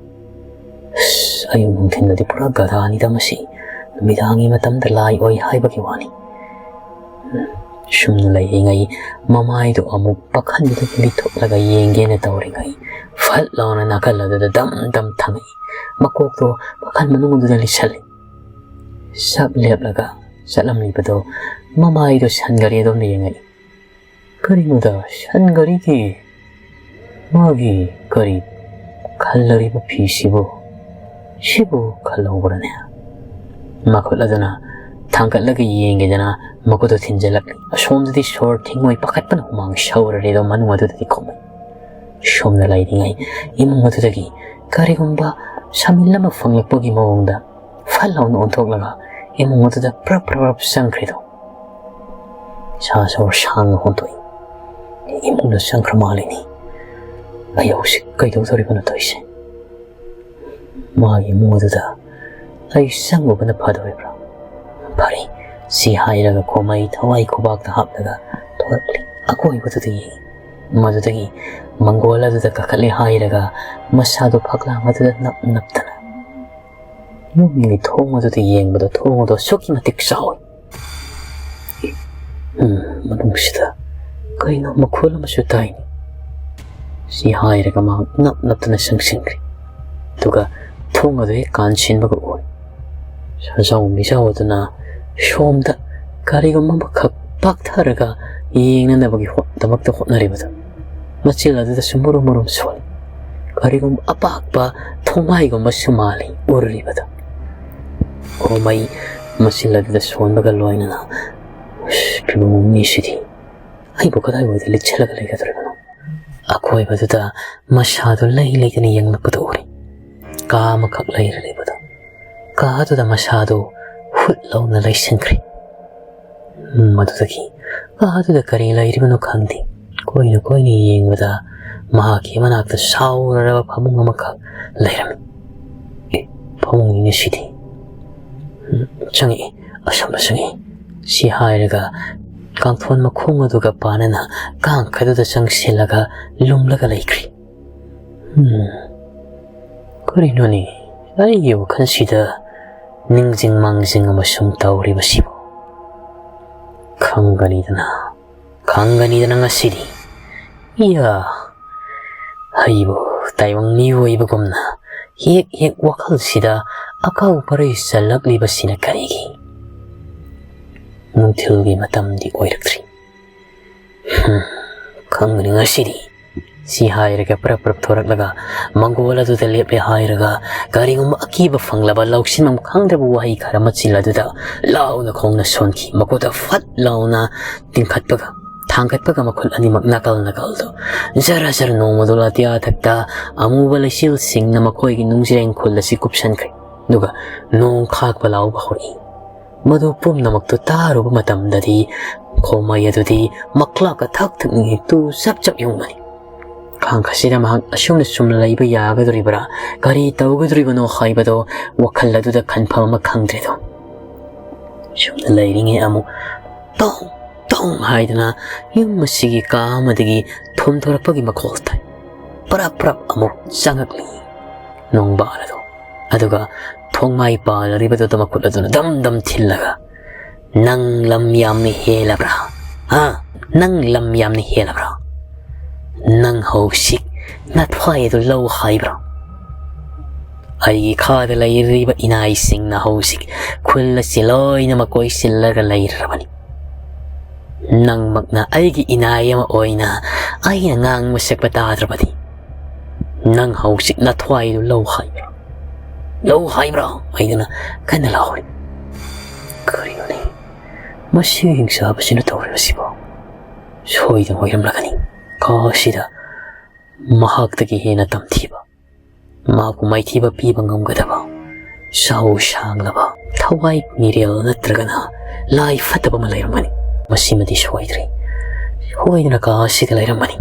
ꯑꯁ, ꯑꯌꯨꯛ ꯅꯨꯡꯊꯤꯜꯗꯗꯤ ꯄꯨꯔꯥ ꯒꯙꯥꯅꯤꯗ ꯃꯁꯤ꯫ ꯅꯨꯃꯤꯗꯥꯡꯒꯤ ꯃꯇꯝꯗ ꯂꯥꯏ ꯑꯣꯏ ꯍꯥꯏꯕꯒꯤ ꯋꯥꯅꯤ꯫ ꯁꯨꯝꯅ ꯂꯩꯔꯤꯉꯩ ꯃꯃꯥꯏꯗꯨ ꯑꯃꯨꯛ ꯄꯥꯈꯟꯗꯨꯗꯒꯤ ꯂꯤꯊꯣꯛꯂꯒ ꯌꯦꯡꯒꯦꯅ ꯇꯧꯔꯤꯉꯩ, ꯐꯠ ꯂꯥꯎꯅ ꯅꯥꯀꯜ ꯑꯗꯨꯗ ꯗꯝ ꯗꯝ ꯊꯝꯃꯛꯏ꯫ ꯃꯀꯣꯛꯇꯣ ꯄꯥꯈꯟ ꯃꯅꯨꯡ ꯑꯗꯨꯗ ꯂꯤꯁꯜꯂꯤ꯫ ꯁꯛ ꯂꯦꯞꯂꯒ ꯆꯠꯂꯝꯂꯤꯕꯗꯣ ꯃꯃꯥꯏꯗꯣ ꯁꯟꯒꯔꯤ ꯑꯗꯣꯝꯗ ꯌꯦꯡꯉꯛꯏ꯫ ꯀꯔꯤꯅꯣꯗ ꯁꯟꯒꯔꯤꯒꯤ ꯃꯥꯒꯤ ꯀꯔꯤ ꯈꯜꯂꯔꯤꯕ ꯐꯤꯁꯤꯕꯨ? ꯁꯤꯕꯨ ꯈꯜꯍꯧꯕ꯭ꯔꯅꯦ? ꯃꯈꯨꯠ ꯑꯗꯨꯅ ꯊꯥꯡꯒꯠꯂꯒ ꯌꯦꯡꯒꯦꯗꯅ ꯃꯈꯨꯠꯇꯨ ꯊꯤꯟꯖꯤꯜꯂꯛꯂꯤ꯫ ꯑꯁꯣꯝꯗꯗꯤ ꯁꯣꯔ ꯊꯤꯡꯉꯣꯏ ꯄꯥꯈꯠꯄꯅ ꯍꯨꯃꯥꯡ ꯁꯧꯔꯔꯦꯗꯣ ꯃꯅꯨꯡ ꯑꯗꯨꯗꯗꯤ ꯈꯨꯝꯃꯤ꯫ ꯁꯣꯝꯗ ꯂꯩꯔꯤꯉꯩ ꯏꯃꯨꯡ ꯑꯗꯨꯗꯒꯤ ꯀꯔꯤꯒꯨꯝꯕ ꯁꯃꯤꯜ ꯑꯃ ꯐꯪꯂꯛꯄꯒꯤ ꯃꯑꯣꯡꯗ ꯐꯠ ꯂꯥꯎꯅ ꯑꯣꯟꯊꯣꯛꯂꯒ ꯏꯃꯨꯡ ꯑꯗꯨꯗ ꯄ꯭ꯔꯞ ꯄ꯭ꯔꯞ ꯄ꯭ꯔꯞ ꯆꯪꯈ꯭ꯔꯤꯗꯣ꯫ ꯏꯁꯥ ꯁꯣꯔ ꯁꯥꯡꯅ ꯍꯣꯟꯗꯣꯛꯏ꯫ ꯏꯃꯨꯡꯗ ꯆꯪꯈ꯭ꯔ ꯃꯥꯜꯂꯤꯅꯤ꯫ ꯑꯩ ꯍꯧꯖꯤꯛ ꯀꯩꯗꯧꯗꯧꯔꯤꯕꯅꯣ ꯇꯧꯔꯤꯁꯦ? ꯃꯥꯒꯤ ꯏꯃꯨꯡ ꯑꯗꯨꯗ ꯑꯩ ꯆꯪꯉꯨꯕꯅ ꯐꯗꯧꯔꯤꯕ꯭ꯔꯥ? ꯐꯔꯦ, ꯁꯤ ꯍꯥꯏꯔꯒ ꯈꯣꯃꯩ ꯊꯋꯥꯏ ꯈꯨꯕꯥꯛꯇ ꯍꯥꯞꯂꯒ ꯊꯣꯛꯂꯛꯂꯤ꯫ ꯑꯀꯣꯏꯕꯗꯨꯗ ꯌꯦꯡꯉꯤ꯫ ꯃꯗꯨꯗꯒꯤ ꯃꯪꯒꯣꯜ ꯑꯗꯨꯗ ꯀꯥꯈꯠꯂꯦ ꯍꯥꯏꯔꯒ ꯃꯁꯥꯗꯨ ꯐꯛꯂꯥꯡ ꯑꯗꯨꯗ ꯅꯞ ꯅꯞꯇꯅ ꯌꯨꯝꯒꯤ ꯊꯣꯡ ꯑꯗꯨꯗ ꯌꯦꯡꯕꯗ ꯊꯣꯡ ꯑꯗꯨ ꯑꯁꯨꯛꯀꯤ ꯃꯇꯤꯛ ꯆꯥꯎꯏ꯫ ꯎꯝ, ꯃꯅꯨꯡꯁꯤꯗ ꯀꯩꯅꯣ ꯃꯈꯣꯜ ꯑꯃꯁꯨ ꯇꯥꯏꯅꯦ꯫ ꯁꯤ ꯍꯥꯏꯔꯒ ꯃꯍꯥꯛ ꯅꯞ ꯅꯞꯇꯅ ꯆꯪꯁꯤꯟꯈ꯭ꯔꯦ꯫ ꯑꯗꯨꯒ ꯊꯣꯡ ꯑꯗꯨ ꯍꯦꯛ ꯀꯥꯟꯁꯤꯟꯕꯒ ꯎꯔꯦ꯫ ꯁꯥꯖꯥꯎ ꯃꯤꯖꯥꯎ ꯑꯗꯨꯅ ꯁꯣꯝꯗ ꯀꯔꯤꯒꯨꯝꯕ ꯑꯃꯈꯛ ꯄꯥꯛꯊꯔꯒ ꯌꯦꯡꯅꯅꯕꯒꯤ ꯍꯣꯠ-, ꯗꯃꯛꯇ ꯍꯣꯠꯅꯔꯤꯕꯗꯨ ꯃꯆꯤꯜ ꯑꯗꯨꯗꯁꯨ ꯃꯨꯔꯨꯝ ꯃꯨꯔꯨꯝ ꯁꯣꯜꯂꯤ꯫ ꯀꯔꯤꯒꯨꯝꯕ ꯑꯄꯥꯛꯄ ꯊꯣꯡꯃꯥꯏꯒꯨꯝꯕꯁꯨ ꯃꯥꯜꯂꯤ ꯎꯔꯤꯕꯗꯨ꯫ ꯈꯣꯃꯩ ꯃꯆꯤꯜ ꯑꯗꯨꯗ ꯁꯣꯟꯕꯒ ꯂꯣꯏꯅꯅ, "ꯑꯁ, ꯐꯤꯕꯝ ꯑꯃꯅꯤ ꯁꯤꯗꯤ꯫ ꯑꯩꯕꯨ ꯀꯗꯥꯏꯋꯥꯏꯗ ꯂꯤꯠꯁꯤꯜꯂꯒ ꯂꯩꯒꯗꯧꯔꯤꯕꯅꯣ?" ꯑꯀꯣꯏꯕꯗꯨꯗ ꯃꯁꯥꯗꯨ ꯂꯩ ꯂꯩꯇꯅ ꯌꯦꯡꯂꯛꯄꯗꯨ ꯎꯔꯦ꯫ ꯀꯥ ꯑꯃꯈꯛ ꯂꯩꯔ ꯂꯩꯕꯗꯨ꯫ ꯀꯥ ꯑꯗꯨꯗ ꯃꯁꯥꯗꯨ ꯍꯨꯠ ꯂꯧꯅ ꯂꯩꯁꯤꯟꯈ꯭ꯔꯦ꯫ ꯃꯗꯨꯗꯒꯤ ꯀꯥ ꯑꯗꯨꯗ ꯀꯔꯤ ꯂꯩꯔꯤꯕꯅꯣ ꯈꯪꯗꯦ꯫ ꯀꯣꯏꯅ ꯀꯣꯏꯅ ꯌꯦꯡꯕꯗ ꯃꯍꯥꯛꯀꯤ ꯃꯅꯥꯛꯇ ꯁꯥꯎꯔꯔꯕ ꯐꯃꯨꯡ ꯑꯃꯈꯛ ꯂꯩꯔꯝꯃꯤ꯫ "ꯑꯦ, ꯐꯃꯨꯡꯅꯤꯅꯦ ꯁꯤꯗꯤ꯫ ꯎꯝ, ꯆꯪꯉꯛꯏ, ꯑꯁꯣꯝꯗ ꯆꯪꯉꯛꯏ"꯫ ꯁꯤ ꯍꯥꯏꯔꯒ ꯀꯥꯡꯊꯣꯟ ꯃꯈꯣꯡ ꯑꯗꯨꯒ ꯄꯥꯅꯅ ꯀꯥꯡꯈꯗꯨꯗ ꯆꯪꯁꯤꯜꯂꯒ ꯂꯨꯝꯂꯒ ꯂꯩꯈ꯭ꯔꯤ꯫ ꯎꯝ, ꯀꯔꯤꯅꯣꯅꯦ? ꯑꯩꯒꯤ ꯋꯥꯈꯜꯁꯤꯗ ꯅꯤꯡꯖꯤꯡ ꯃꯥꯡꯖꯤꯡ ꯑꯃꯁꯨꯡ ꯇꯧꯔꯤꯕꯁꯤꯕꯨ ꯈꯪꯒꯅꯤꯗꯅ, ꯈꯪꯒꯅꯤꯗꯅ ꯉꯁꯤꯗꯤ꯫ ꯏꯌꯥ, ꯍꯩꯕꯨ ꯇꯥꯏꯕꯪ ꯃꯤꯑꯣꯏꯕꯒꯨꯝꯅ ꯍꯦꯛ ꯍꯦꯛ ꯋꯥꯈꯜꯁꯤꯗ ꯑꯀꯥꯎ ꯄꯔꯩ ꯆꯜꯂꯛꯂꯤꯕꯁꯤꯅ ꯀꯔꯤꯒꯤ? ꯅꯨꯡꯊꯤꯜꯒꯤ ꯃꯇꯝꯗꯤ ꯑꯣꯏꯔꯛꯇ꯭ꯔꯤ꯫ ꯍꯝ, ꯈꯪꯒꯅꯤ ꯉꯁꯤꯗꯤ꯫ ꯁꯤ ꯍꯥꯏꯔꯒ ꯄ꯭ꯔꯞ ꯄ꯭ꯔꯞ ꯊꯣꯔꯛꯂꯒ ꯃꯪꯒꯣꯜ ꯑꯗꯨꯗ ꯂꯦꯞꯂꯦ ꯍꯥꯏꯔꯒ ꯀꯔꯤꯒꯨꯝꯕ ꯑꯀꯤꯕ ꯐꯪꯂꯕ ꯂꯧꯁꯤꯟꯐꯝ ꯈꯪꯗ꯭ꯔꯕ ꯋꯥꯍꯩ ꯈꯔ ꯃꯆꯤꯜ ꯑꯗꯨꯗ ꯂꯥꯎꯅ ꯈꯣꯡꯅ ꯁꯣꯟꯈꯤ꯫ ꯃꯈꯨꯠꯇ ꯐꯠ ꯂꯥꯎꯅ ꯇꯤꯡꯈꯠꯄꯒ, ꯊꯥꯡꯒꯠꯄꯒ ꯃꯈꯨꯠ ꯑꯅꯤꯃꯛ ꯅꯥꯀꯜ ꯅꯥꯀꯜꯗꯨ ꯖꯔ ꯖꯔ ꯅꯣꯡꯃꯗꯣ ꯑꯇꯤꯌꯥꯊꯛꯇ ꯑꯃꯨꯕ ꯂꯩꯆꯤꯜꯁꯤꯡꯅ ꯃꯈꯣꯏꯒꯤ ꯅꯨꯡꯖ꯭ꯔꯦꯡ ꯈꯨꯜ ꯑꯁꯤ ꯀꯨꯞꯁꯟꯈ꯭ꯔꯦ꯫ ꯑꯗꯨꯒ ꯅꯣꯡ ꯈꯥꯛꯄ ꯂꯥꯎꯕ ꯍꯧꯔꯛꯏ꯫ ꯃꯗꯨ ꯄꯨꯝꯅꯃꯛꯇꯨ ꯇꯥꯔꯨꯕ ꯃꯇꯝꯗꯗꯤ ꯈꯣꯃꯩ ꯑꯗꯨꯗꯤ ꯃꯀ꯭ꯂꯥꯛꯀ ꯊꯛ ꯊꯛꯅꯤꯡꯉꯦ ꯇꯨ ꯆꯞ ꯆꯞ ꯌꯨꯡꯕꯅꯤ꯫ ꯈꯥꯡ ꯑꯁꯤꯗ ꯃꯍꯥꯛ ꯑꯁꯨꯝꯅ ꯆꯨꯝꯅ ꯂꯩꯕ ꯌꯥꯒꯗꯧꯔꯤꯕ꯭ꯔꯥ, ꯀꯔꯤ ꯇꯧꯒꯗꯧꯔꯤꯕꯅꯣ ꯍꯥꯏꯕꯗꯣ ꯋꯥꯈꯜ ꯑꯗꯨꯗ ꯈꯟꯐꯝ ꯑꯃ ꯈꯪꯗ꯭ꯔꯦꯗꯣ꯫ ꯁꯨꯝꯅ ꯂꯩꯔꯤꯉꯩ ꯑꯃꯨꯛ ꯇꯣꯡ ꯇꯣꯡ ꯍꯥꯏꯗꯅ ꯌꯨꯝ ꯑꯁꯤꯒꯤ ꯀꯥ ꯑꯃꯗꯒꯤ ꯊꯣꯝꯊꯣꯔꯛꯄꯒꯤ ꯃꯈꯣꯜ ꯇꯥꯏ꯫ ꯄ꯭ꯔꯞ ꯄ꯭ꯔꯞ ꯑꯃꯨꯛ ꯆꯪꯉꯛꯂꯤ ꯅꯣꯡꯕꯥꯜ ꯑꯗꯨ꯫ ꯑꯗꯨꯒ ꯊꯣꯡꯃꯥꯏ ꯄꯥꯜꯂꯔꯤꯕꯗꯨꯗ ꯃꯈꯨꯠ ꯑꯗꯨꯅ ꯗꯝ ꯗꯝ ꯊꯤꯜꯂꯒ, "ꯅꯪ ꯂꯝ ꯌꯥꯝꯅ ꯍꯦꯜꯂꯕ꯭ꯔꯥ? ꯍꯥ? ꯅꯪ ꯂꯝ ꯌꯥꯝꯅ ꯍꯦꯜꯂꯕ꯭ꯔꯥ? ꯅꯪ ꯍꯧꯖꯤꯛ ꯅꯊ꯭ꯋꯥꯏ ꯑꯗꯨ ꯂꯧ ꯍꯥꯏꯕ꯭ꯔꯥ? ꯑꯩꯒꯤ ꯈꯥꯗ ꯂꯩꯔꯤꯕ ꯏꯅꯥꯏꯁꯤꯡꯅ ꯍꯧꯖꯤꯛ ꯈꯨꯜ ꯑꯁꯤ ꯂꯣꯏꯅꯃꯛ ꯀꯣꯏꯁꯤꯜꯂꯒ ꯂꯩꯔꯕꯅꯤ꯫ ꯅꯪꯃꯛꯅ ꯑꯩꯒꯤ ꯏꯅꯥꯏ ꯑꯃ ꯑꯣꯏꯅ ꯑꯩꯅ ꯉꯥꯡꯕ ꯁꯛꯄ ꯇꯥꯗ꯭ꯔꯕꯗꯤ ꯅꯪ ꯍꯧꯖꯤꯛ ꯅꯊ꯭ꯋꯥꯏꯗꯨ ꯂꯧ ꯍꯥꯏꯕ꯭ꯔꯥ? ꯂꯧ ꯍꯥꯏꯕ꯭ꯔꯥ?" ꯍꯥꯏꯗꯨꯅ ꯀꯟꯅ ꯂꯥꯎꯔꯤ꯫ ꯀꯔꯤꯅꯣꯅꯦ ꯃꯁꯤ ꯍꯤꯡꯆꯥꯕꯁꯤꯅ ꯇꯧꯔꯤꯕꯁꯤꯕꯣ? ꯁꯣꯏꯗꯅ ꯑꯣꯏꯔꯝꯂꯒꯅꯤ꯫ ꯀꯥ ꯑꯁꯤꯗ ꯃꯍꯥꯛꯇꯒꯤ ꯍꯦꯟꯅ ꯇꯝꯊꯤꯕ, ꯃꯍꯥꯛꯄꯨ ꯃꯥꯏꯊꯤꯕ ꯄꯤꯕ ꯉꯝꯒꯗꯕ, ꯆꯥꯎ ꯁꯥꯡꯂꯕ, ꯊꯋꯥꯏ ꯃꯤꯔꯦꯜ ꯅꯠꯇ꯭ꯔꯒꯅ ꯂꯥꯏ ꯐꯠꯇꯕ ꯑꯃ ꯂꯩꯔꯝꯒꯅꯤ꯫ ꯃꯁꯤꯃꯗꯤ ꯁꯣꯏꯗ꯭ꯔꯦ꯫ ꯁꯣꯏꯗꯅ ꯀꯥ ꯑꯁꯤꯗ ꯂꯩꯔꯝꯒꯅꯤ꯫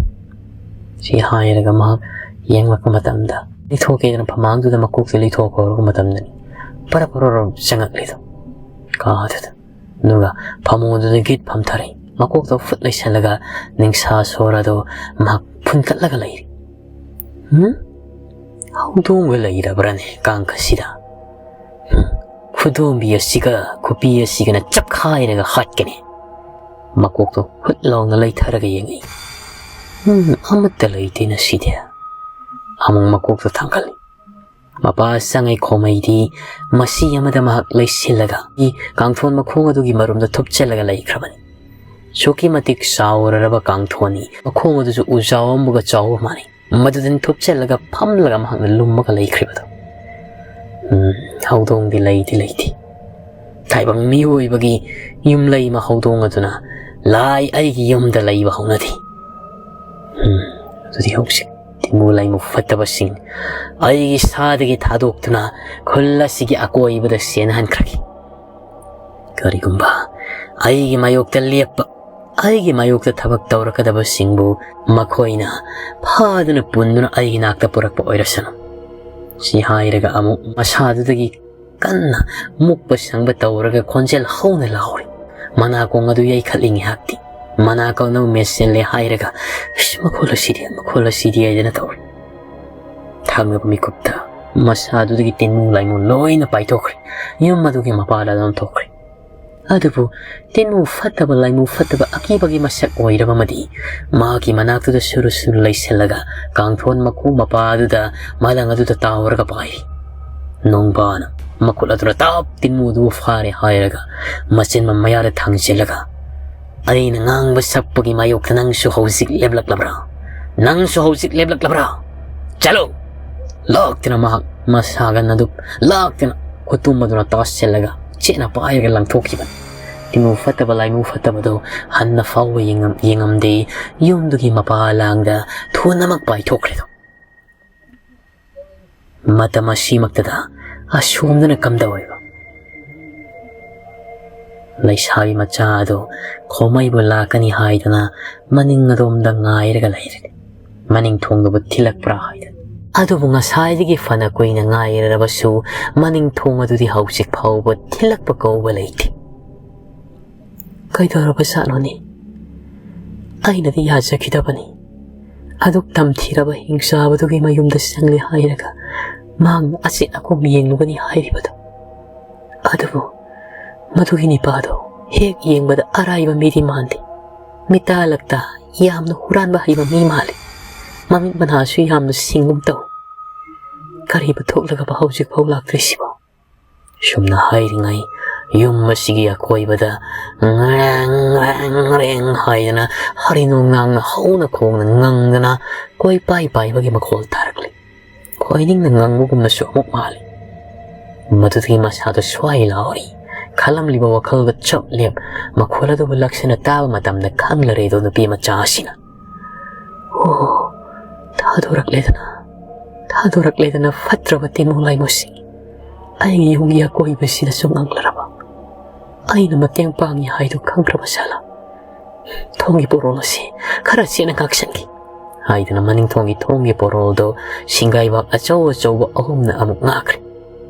ꯁꯤ ꯍꯥꯏꯔꯒ ꯃꯍꯥꯛ ꯌꯦꯡꯂꯛꯄ ꯃꯇꯝꯗ, ꯂꯩꯊꯣꯛꯀꯦꯗꯅ ꯐꯃꯥꯡꯗꯨꯗ ꯃꯀꯣꯛꯇ ꯂꯩꯊꯣꯛꯄ ꯍꯧꯔꯛꯄ ꯃꯇꯝꯗꯅꯤ ꯄꯔꯞ ꯄꯔꯞ ꯄꯔꯞ ꯆꯪꯉꯛꯂꯤꯗꯣ ꯀꯥ ꯑꯗꯨꯗ꯫ ꯑꯗꯨꯒ ꯐꯃꯨꯡ ꯑꯗꯨꯗ ꯒꯤꯠ ꯐꯝꯊꯔꯦ꯫ ꯃꯀꯣꯛꯇ ꯐꯨꯠ ꯂꯩꯁꯜꯂꯒ ꯅꯤꯡꯁꯥ ꯁꯣꯔ ꯑꯗꯨ ꯃꯍꯥꯛ ꯐꯨꯟꯀꯠꯂꯒ ꯂꯩꯔꯤ꯫ ꯍꯨꯝ? ꯍꯧꯗꯣꯡꯒ ꯂꯩꯔꯕ꯭ꯔꯅꯦ ꯀꯥꯡ ꯑꯁꯤꯗ? ꯍꯨꯝ, ꯈꯨꯗꯣꯝꯕꯤ ꯑꯁꯤꯒ ꯈꯨꯄꯤ ꯑꯁꯤꯒꯅ ꯆꯞꯈꯥꯏꯔꯒ ꯍꯥꯠꯀꯅꯤ꯫ ꯃꯀꯣꯛꯇꯣ ꯍꯨꯠ ꯂꯥꯎꯅ ꯂꯩꯊꯔꯒ ꯌꯦꯡꯉꯤ꯫ "ꯎꯝ, ꯑꯃꯠꯇ ꯂꯩꯇꯦ ꯉꯁꯤꯗꯤ"꯫ ꯑꯃꯨꯛ ꯃꯀꯣꯛꯇꯣ ꯊꯥꯡꯒꯠꯂꯤ꯫ ꯃꯄꯥ ꯁꯉꯩ ꯈꯣꯃꯩꯗꯤ ꯃꯁꯤ ꯑꯃꯗ ꯃꯍꯥꯛ ꯂꯩꯁꯤꯜꯂꯒ ꯀꯥꯡꯊꯣꯟ ꯃꯈꯣꯡ ꯑꯗꯨꯒꯤ ꯃꯔꯨꯝꯗ ꯊꯨꯞꯆꯜꯂꯒ ꯂꯩꯈ꯭ꯔꯕꯅꯤ꯫ ꯑꯁꯨꯛꯀꯤ ꯃꯇꯤꯛ ꯆꯥꯎꯔꯔꯕ ꯀꯥꯡꯊꯣꯟꯅꯤ, ꯃꯈꯣꯡ ꯑꯗꯨꯁꯨ ꯎꯖꯥꯎ ꯑꯃꯒ ꯆꯥꯎꯕ ꯃꯥꯟꯅꯩ꯫ ꯃꯗꯨꯗ ꯊꯨꯞꯆꯜꯂꯒ ꯐꯝꯂꯒ ꯃꯍꯥꯛꯅ ꯂꯨꯝꯃꯒ ꯂꯩꯈ꯭ꯔꯤꯕꯗꯣ꯫ ꯎꯝ, ꯍꯧꯗꯣꯡꯗꯤ ꯂꯩꯗꯤ ꯂꯩꯇꯦ꯫ ꯇꯥꯏꯕꯪ ꯃꯤꯑꯣꯏꯕꯒꯤ ꯌꯨꯝꯂꯩꯃ ꯍꯧꯗꯣꯡ ꯑꯗꯨꯅ ꯂꯥꯏ ꯑꯩꯒꯤ ꯌꯨꯝꯗ ꯂꯩꯕ ꯍꯧꯅꯗꯦ꯫ ꯎꯝ, ꯑꯗꯨꯗꯤ ꯍꯧꯖꯤꯛ ꯇꯤꯟꯃꯨ ꯂꯥꯏꯃꯨ ꯐꯠꯇꯕꯁꯤꯡ ꯑꯩꯒꯤ ꯁꯥꯗꯒꯤ ꯊꯥꯗꯣꯛꯇꯨꯅ ꯈꯨꯜ ꯑꯁꯤꯒꯤ ꯑꯀꯣꯏꯕꯗ ꯆꯦꯟꯍꯟꯈ꯭ꯔꯒꯦ꯫ ꯀꯔꯤꯒꯨꯝꯕ ꯑꯩꯒꯤ ꯃꯥꯌꯣꯛꯇ ꯂꯦꯞꯄ, ꯑꯩꯒꯤ ꯃꯥꯌꯣꯛꯇ ꯊꯕꯛ ꯇꯧꯔꯛꯀꯗꯕꯁꯤꯡꯕꯨ ꯃꯈꯣꯏꯅ ꯐꯥꯗꯨꯅ ꯄꯨꯟꯗꯨꯅ ꯑꯩꯒꯤ ꯅꯥꯛꯇ ꯄꯨꯔꯛꯄ ꯑꯣꯏꯔꯁꯅꯨ꯫ ꯁꯤ ꯍꯥꯏꯔꯒ ꯑꯃꯨꯛ ꯃꯁꯥꯗꯨꯗꯒꯤ ꯀꯟꯅ ꯃꯨꯛꯄ ꯁꯪꯕ ꯇꯧꯔꯒ ꯈꯣꯟꯖꯦꯜ ꯍꯧꯅ ꯂꯥꯎꯔꯤ꯫ ꯃꯅꯥꯀꯣꯡ ꯑꯗꯨ ꯌꯩꯈꯠꯂꯤ ꯉꯥꯏꯍꯥꯛꯇꯤ꯫ ꯃꯅꯥꯀꯣꯡ ꯑꯗꯨ ꯃꯦꯠꯁꯤꯜꯂꯦ ꯍꯥꯏꯔꯒ, "ꯏꯁ, ꯃꯈꯣꯜ ꯑꯁꯤꯗꯤ, ꯃꯈꯣꯜ ꯑꯁꯤꯗꯤ" ꯍꯥꯏꯗꯅ ꯇꯧꯔꯤ꯫ ꯊꯪꯅꯕ ꯃꯤꯀꯨꯞꯇ ꯃꯁꯥꯗꯨꯗꯒꯤ ꯇꯤꯟꯃꯨ ꯂꯥꯏꯃꯨ ꯂꯣꯏꯅ ꯄꯥꯏꯊꯣꯛꯈ꯭ꯔꯦ꯫ ꯌꯨꯝ ꯑꯗꯨꯒꯤ ꯃꯄꯥꯗ ꯑꯗꯨꯝ ꯊꯣꯛꯈ꯭ꯔꯦ꯫ ꯑꯗꯨꯕꯨ ꯇꯤꯟꯃꯨ ꯐꯠꯇꯕ, ꯂꯥꯏꯃꯨ ꯐꯠꯇꯕ, ꯑꯀꯤꯕꯒꯤ ꯃꯁꯛ ꯑꯣꯏꯔꯕ ꯑꯃꯗꯤ ꯃꯥꯒꯤ ꯃꯅꯥꯛꯇꯨꯗ ꯁꯨꯔꯨ ꯁꯨꯔꯨ ꯂꯩꯁꯤꯜꯂꯒ ꯀꯥꯡꯊꯣꯟ ꯃꯈꯣꯡ ꯃꯄꯥ ꯑꯗꯨꯗ, ꯃꯂꯪ ꯑꯗꯨꯗ ꯇꯥꯎꯔꯒ ꯄꯥꯏꯔꯤ꯫ ꯅꯣꯡꯕꯥꯅ ꯃꯈꯨꯠ ꯑꯗꯨꯅ ꯇꯥꯞ ꯇꯤꯟꯃꯨꯗꯨ ꯐꯥꯔꯦ ꯍꯥꯏꯔꯒ ꯃꯆꯤꯟ ꯃꯌꯥꯗ ꯊꯥꯡꯖꯤꯜꯂꯒ, "ꯑꯩꯅ ꯉꯥꯡꯕ ꯁꯛꯄꯒꯤ ꯃꯥꯌꯣꯛꯇ ꯅꯪꯁꯨ ꯍꯧꯖꯤꯛ ꯂꯦꯞꯂꯛꯂꯕ꯭ꯔꯥ? ꯅꯪꯁꯨ ꯍꯧꯖꯤꯛ ꯂꯦꯞꯂꯛꯂꯕ꯭ꯔꯥ? ꯆꯠꯂꯣ!" ꯂꯥꯛꯇꯅ ꯃꯍꯥꯛ ꯃꯁꯥꯒꯟ ꯑꯗꯨ ꯂꯥꯛꯇꯅ ꯈꯨꯇꯨꯝ ꯑꯗꯨꯅ ꯇꯥꯁꯤꯜꯂꯒ ꯆꯦꯠꯅ ꯄꯥꯏꯔꯒ ꯂꯪꯊꯣꯛꯈꯤꯕꯅꯤ꯫ ꯇꯤꯟꯃꯨ ꯐꯠꯇꯕ, ꯂꯥꯏꯃꯨ ꯐꯠꯇꯕꯗꯨ ꯍꯟꯅ ꯐꯥꯎꯕ ꯌꯦꯡꯉꯝ-, ꯌꯦꯡꯉꯝꯗꯦ꯫ ꯌꯨꯝꯗꯨꯒꯤ ꯃꯄꯥ ꯂꯥꯡꯗ ꯊꯨꯅꯃꯛ ꯄꯥꯏꯊꯣꯛꯈ꯭ꯔꯦꯗꯣ꯫ ꯃꯇꯝ ꯑꯁꯤꯃꯛꯇꯗ ꯑꯁꯣꯝꯗꯅ ꯀꯝꯗꯧꯔꯤꯕ? ꯂꯩꯁꯥꯕꯤ ꯃꯆꯥ ꯑꯗꯨ ꯈꯣꯃꯩꯕꯨ ꯂꯥꯛꯀꯅꯤ ꯍꯥꯏꯗꯨꯅ ꯃꯅꯤꯡ ꯑꯗꯣꯝꯗ ꯉꯥꯏꯔꯒ ꯂꯩꯔꯦ꯫ ꯃꯅꯤꯡ ꯊꯣꯡꯗꯨꯕꯨ ꯊꯤꯜꯂꯛꯄ꯭ꯔꯥ ꯍꯥꯏꯗꯅ꯫ ꯑꯗꯨꯕꯨ ꯉꯁꯥꯏꯗꯒꯤ ꯐꯅ ꯀꯨꯏꯅ ꯉꯥꯏꯔꯕꯁꯨ ꯃꯅꯤꯡ ꯊꯣꯡ ꯑꯗꯨꯗꯤ ꯍꯧꯖꯤꯛ ꯐꯥꯎꯕ ꯊꯤꯜꯂꯛꯄ ꯀꯧꯕ ꯂꯩꯇꯦ꯫ ꯀꯩꯗꯧꯔꯕꯖꯥꯠꯅꯣꯅꯦ? ꯑꯩꯅꯗꯤ ꯌꯥꯖꯈꯤꯗꯕꯅꯤ꯫ ꯑꯗꯨꯛ ꯇꯝꯊꯤꯔꯕ ꯍꯤꯡꯆꯥꯕꯗꯨꯒꯤ ꯃꯌꯨꯝꯗ ꯆꯪꯂꯦ ꯍꯥꯏꯔꯒ ꯃꯍꯥꯛꯅ ꯑꯆꯦꯠ ꯑꯀꯣꯝ ꯌꯦꯡꯂꯨꯒꯅꯤ ꯍꯥꯏꯔꯤꯕꯗꯣ꯫ ꯑꯗꯨꯕꯨ ꯃꯗꯨꯒꯤ ꯅꯤꯄꯥꯗꯣ ꯍꯦꯛ ꯌꯦꯡꯕꯗ ꯑꯔꯥꯏꯕ ꯃꯤꯗꯤ ꯃꯥꯟꯗꯦ꯫ ꯃꯤꯇꯥꯂꯛꯇ ꯌꯥꯝꯅ ꯍꯨꯔꯥꯟꯕ ꯍꯩꯕ ꯃꯤ ꯃꯥꯜꯂꯤ꯫ ꯃꯃꯤꯠ ꯃꯅꯥꯁꯨ ꯌꯥꯝꯅ ꯁꯤꯡꯒꯨꯝ ꯇꯧꯏ꯫ ꯀꯔꯤꯕꯨ ꯊꯣꯛꯂꯒꯕ ꯍꯧꯖꯤꯛ ꯐꯥꯎ ꯂꯥꯛꯇ꯭ꯔꯤꯁꯤꯕꯣ? ꯁꯨꯝꯅ ꯍꯥꯏꯔꯤꯉꯩ, ꯌꯨꯝ ꯑꯁꯤꯒꯤ ꯑꯀꯣꯏꯕꯗ ꯉ꯭ꯔꯦꯡ ꯉ꯭ꯔꯦꯡ ꯉ꯭ꯔꯦꯡ ꯍꯥꯏꯗꯅ ꯍꯔꯤ ꯅꯣꯡꯅꯥꯡꯅ ꯍꯧꯅ ꯈꯣꯡꯅ ꯉꯪꯗꯅ ꯀꯣꯏꯄꯥꯏ ꯄꯥꯏꯕꯒꯤ ꯃꯈꯣꯜ ꯇꯥꯔꯛꯂꯤ꯫ ꯈꯣꯏꯅꯤꯡꯅ ꯉꯪꯕꯒꯨꯝꯅꯁꯨ ꯑꯃꯨꯛ ꯃꯥꯜꯂꯤ꯫ ꯃꯗꯨꯗꯒꯤ ꯃꯁꯥꯗꯨ ꯁ꯭ꯋꯥꯏ ꯂꯥꯎꯔꯤ꯫ ꯈꯜꯂꯝꯂꯤꯕ ꯋꯥꯈꯜꯒ ꯆꯞ ꯂꯦꯞ꯫ ꯃꯈꯣꯜ ꯑꯗꯨꯕꯨ ꯂꯛꯁꯅ ꯇꯥꯕ ꯃꯇꯝꯗ ꯈꯪꯂꯔꯦꯗꯣ ꯅꯨꯄꯤ ꯃꯆꯥ ꯑꯁꯤꯅ꯫ "ꯑꯣ, ꯊꯥꯗꯣꯔꯛꯂꯦꯗꯅ, ꯊꯥꯗꯣꯔꯛꯂꯦꯗꯅ ꯐꯠꯇ꯭ꯔꯕ ꯇꯤꯃꯨ ꯂꯥꯏꯃꯨꯁꯤꯡ꯫ ꯑꯩꯒꯤ ꯌꯨꯝꯒꯤ ꯑꯀꯣꯏꯕꯁꯤꯗꯁꯨ ꯉꯪꯂꯔꯕ꯫ ꯑꯩꯅ ꯃꯇꯦꯡ ꯄꯥꯡꯉꯤ ꯍꯥꯏꯗꯨ ꯈꯪꯈ꯭ꯔꯕ ꯁꯥꯂꯥ? ꯊꯣꯡꯒꯤ ꯄꯣꯔꯣꯜ ꯑꯁꯤ ꯈꯔ ꯆꯦꯠꯅ ꯉꯥꯛꯁꯟꯈꯤ" ꯍꯥꯏꯗꯨꯅ ꯃꯅꯤꯡ ꯊꯣꯡꯒꯤ ꯊꯣꯡꯒꯤ ꯄꯣꯔꯣꯜꯗꯣ ꯁꯤꯡꯒꯥꯏꯕꯥꯛ ꯑꯆꯧ ꯑꯆꯧꯕ ꯑꯍꯨꯝꯅ ꯑꯃꯨꯛ ꯉꯥꯛꯈ꯭ꯔꯦ꯫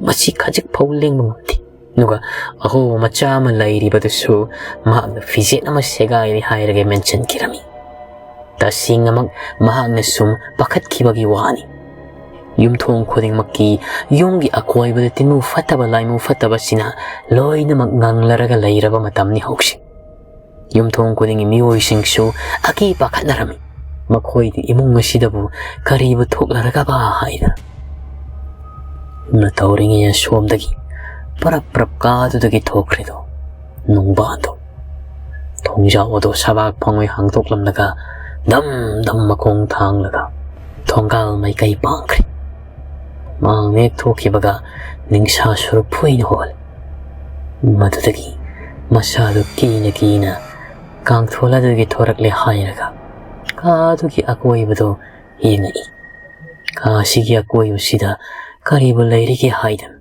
ꯃꯁꯤ ꯈꯖꯤꯛ ꯐꯥꯎ ꯂꯦꯡꯕ ꯉꯝꯗꯦ꯫ ꯑꯗꯨꯒ ꯑꯍꯣꯕ ꯃꯆꯥ ꯑꯃ ꯂꯩꯔꯤꯕꯗꯨꯁꯨ ꯃꯍꯥꯛꯅ ꯐꯤꯖꯦꯠ ꯑꯃ ꯁꯦꯒꯥꯏꯔꯦ ꯍꯥꯏꯔꯒ ꯃꯦꯟꯁꯤꯟꯈꯤꯔꯝꯃꯤ꯫ ꯇꯁꯦꯡꯅꯃꯛ ꯃꯍꯥꯛꯅ ꯁꯨꯝ ꯄꯥꯈꯠꯈꯤꯕꯒꯤ ꯋꯥꯅꯤ꯫ ꯌꯨꯝꯊꯣꯡ ꯈꯨꯗꯤꯡꯃꯛꯀꯤ ꯌꯨꯝꯒꯤ ꯑꯀꯣꯏꯕꯗ ꯇꯤꯟꯃꯨ ꯐꯠꯇꯕ ꯂꯥꯏꯃꯨ ꯐꯠꯇꯕꯁꯤꯅ ꯂꯣꯏꯅꯃꯛ ꯉꯪꯂꯔꯒ ꯂꯩꯔꯕ ꯃꯇꯝꯅꯤ ꯍꯧꯖꯤꯛ꯫ ꯌꯨꯝꯊꯣꯡ ꯈꯨꯗꯤꯡꯒꯤ ꯃꯤꯑꯣꯏꯁꯤꯡꯁꯨ ꯑꯀꯤ ꯄꯥꯈꯠꯅꯔꯝꯃꯤ꯫ ꯃꯈꯣꯏꯗꯤ ꯏꯃꯨꯡ ꯑꯁꯤꯗꯕꯨ ꯀꯔꯤꯕꯨ ꯊꯣꯛꯂꯔꯒꯕ ꯍꯥꯏꯗꯅ꯫ ꯁꯨꯝꯅ ꯇꯧꯔꯤꯉꯩ ꯑꯁꯣꯝꯗꯒꯤ ꯄꯔꯞ ꯄꯔꯞ ꯀꯥꯗꯨꯗꯒꯤ ꯊꯣꯛꯈ꯭ꯔꯤꯗꯣ ꯅꯨꯡꯕꯥꯗꯣ꯫ ꯊꯣꯡꯖꯥꯎ ꯑꯗꯣ ꯁꯕꯥꯛ ꯐꯪꯉꯣꯏ ꯍꯥꯡꯗꯣꯛꯂꯝꯂꯒ ꯗꯝ ꯗꯝ ꯃꯈꯣꯡ ꯊꯥꯡꯂꯒ ꯊꯣꯡꯒꯥꯜ ꯃꯥꯏꯀꯩ ꯄꯥꯡꯈ꯭ꯔꯦ꯫ ꯃꯍꯥꯛ ꯍꯦꯛ ꯊꯣꯛꯈꯤꯕꯒ ꯅꯤꯡꯁꯥ ꯁꯨꯔꯨꯞ ꯐꯨꯏꯅ ꯍꯣꯜꯂꯤ꯫ ꯃꯗꯨꯗꯒꯤ ꯃꯁꯥꯗꯨ ꯀꯤꯅ ꯀꯤꯅ ꯀꯥꯡꯊꯣꯜ ꯑꯗꯨꯗꯒꯤ ꯊꯣꯔꯛꯂꯦ ꯍꯥꯏꯔꯒ ꯀꯥ ꯑꯗꯨꯒꯤ ꯑꯀꯣꯏꯕꯗꯨ ꯌꯦꯡꯉꯛꯏ꯫ ꯀꯥ ꯑꯁꯤꯒꯤ ꯑꯀꯣꯏꯕꯁꯤꯗ ꯀꯔꯤꯕꯨ ꯂꯩꯔꯤꯒꯦ ꯍꯥꯏꯗꯅ꯫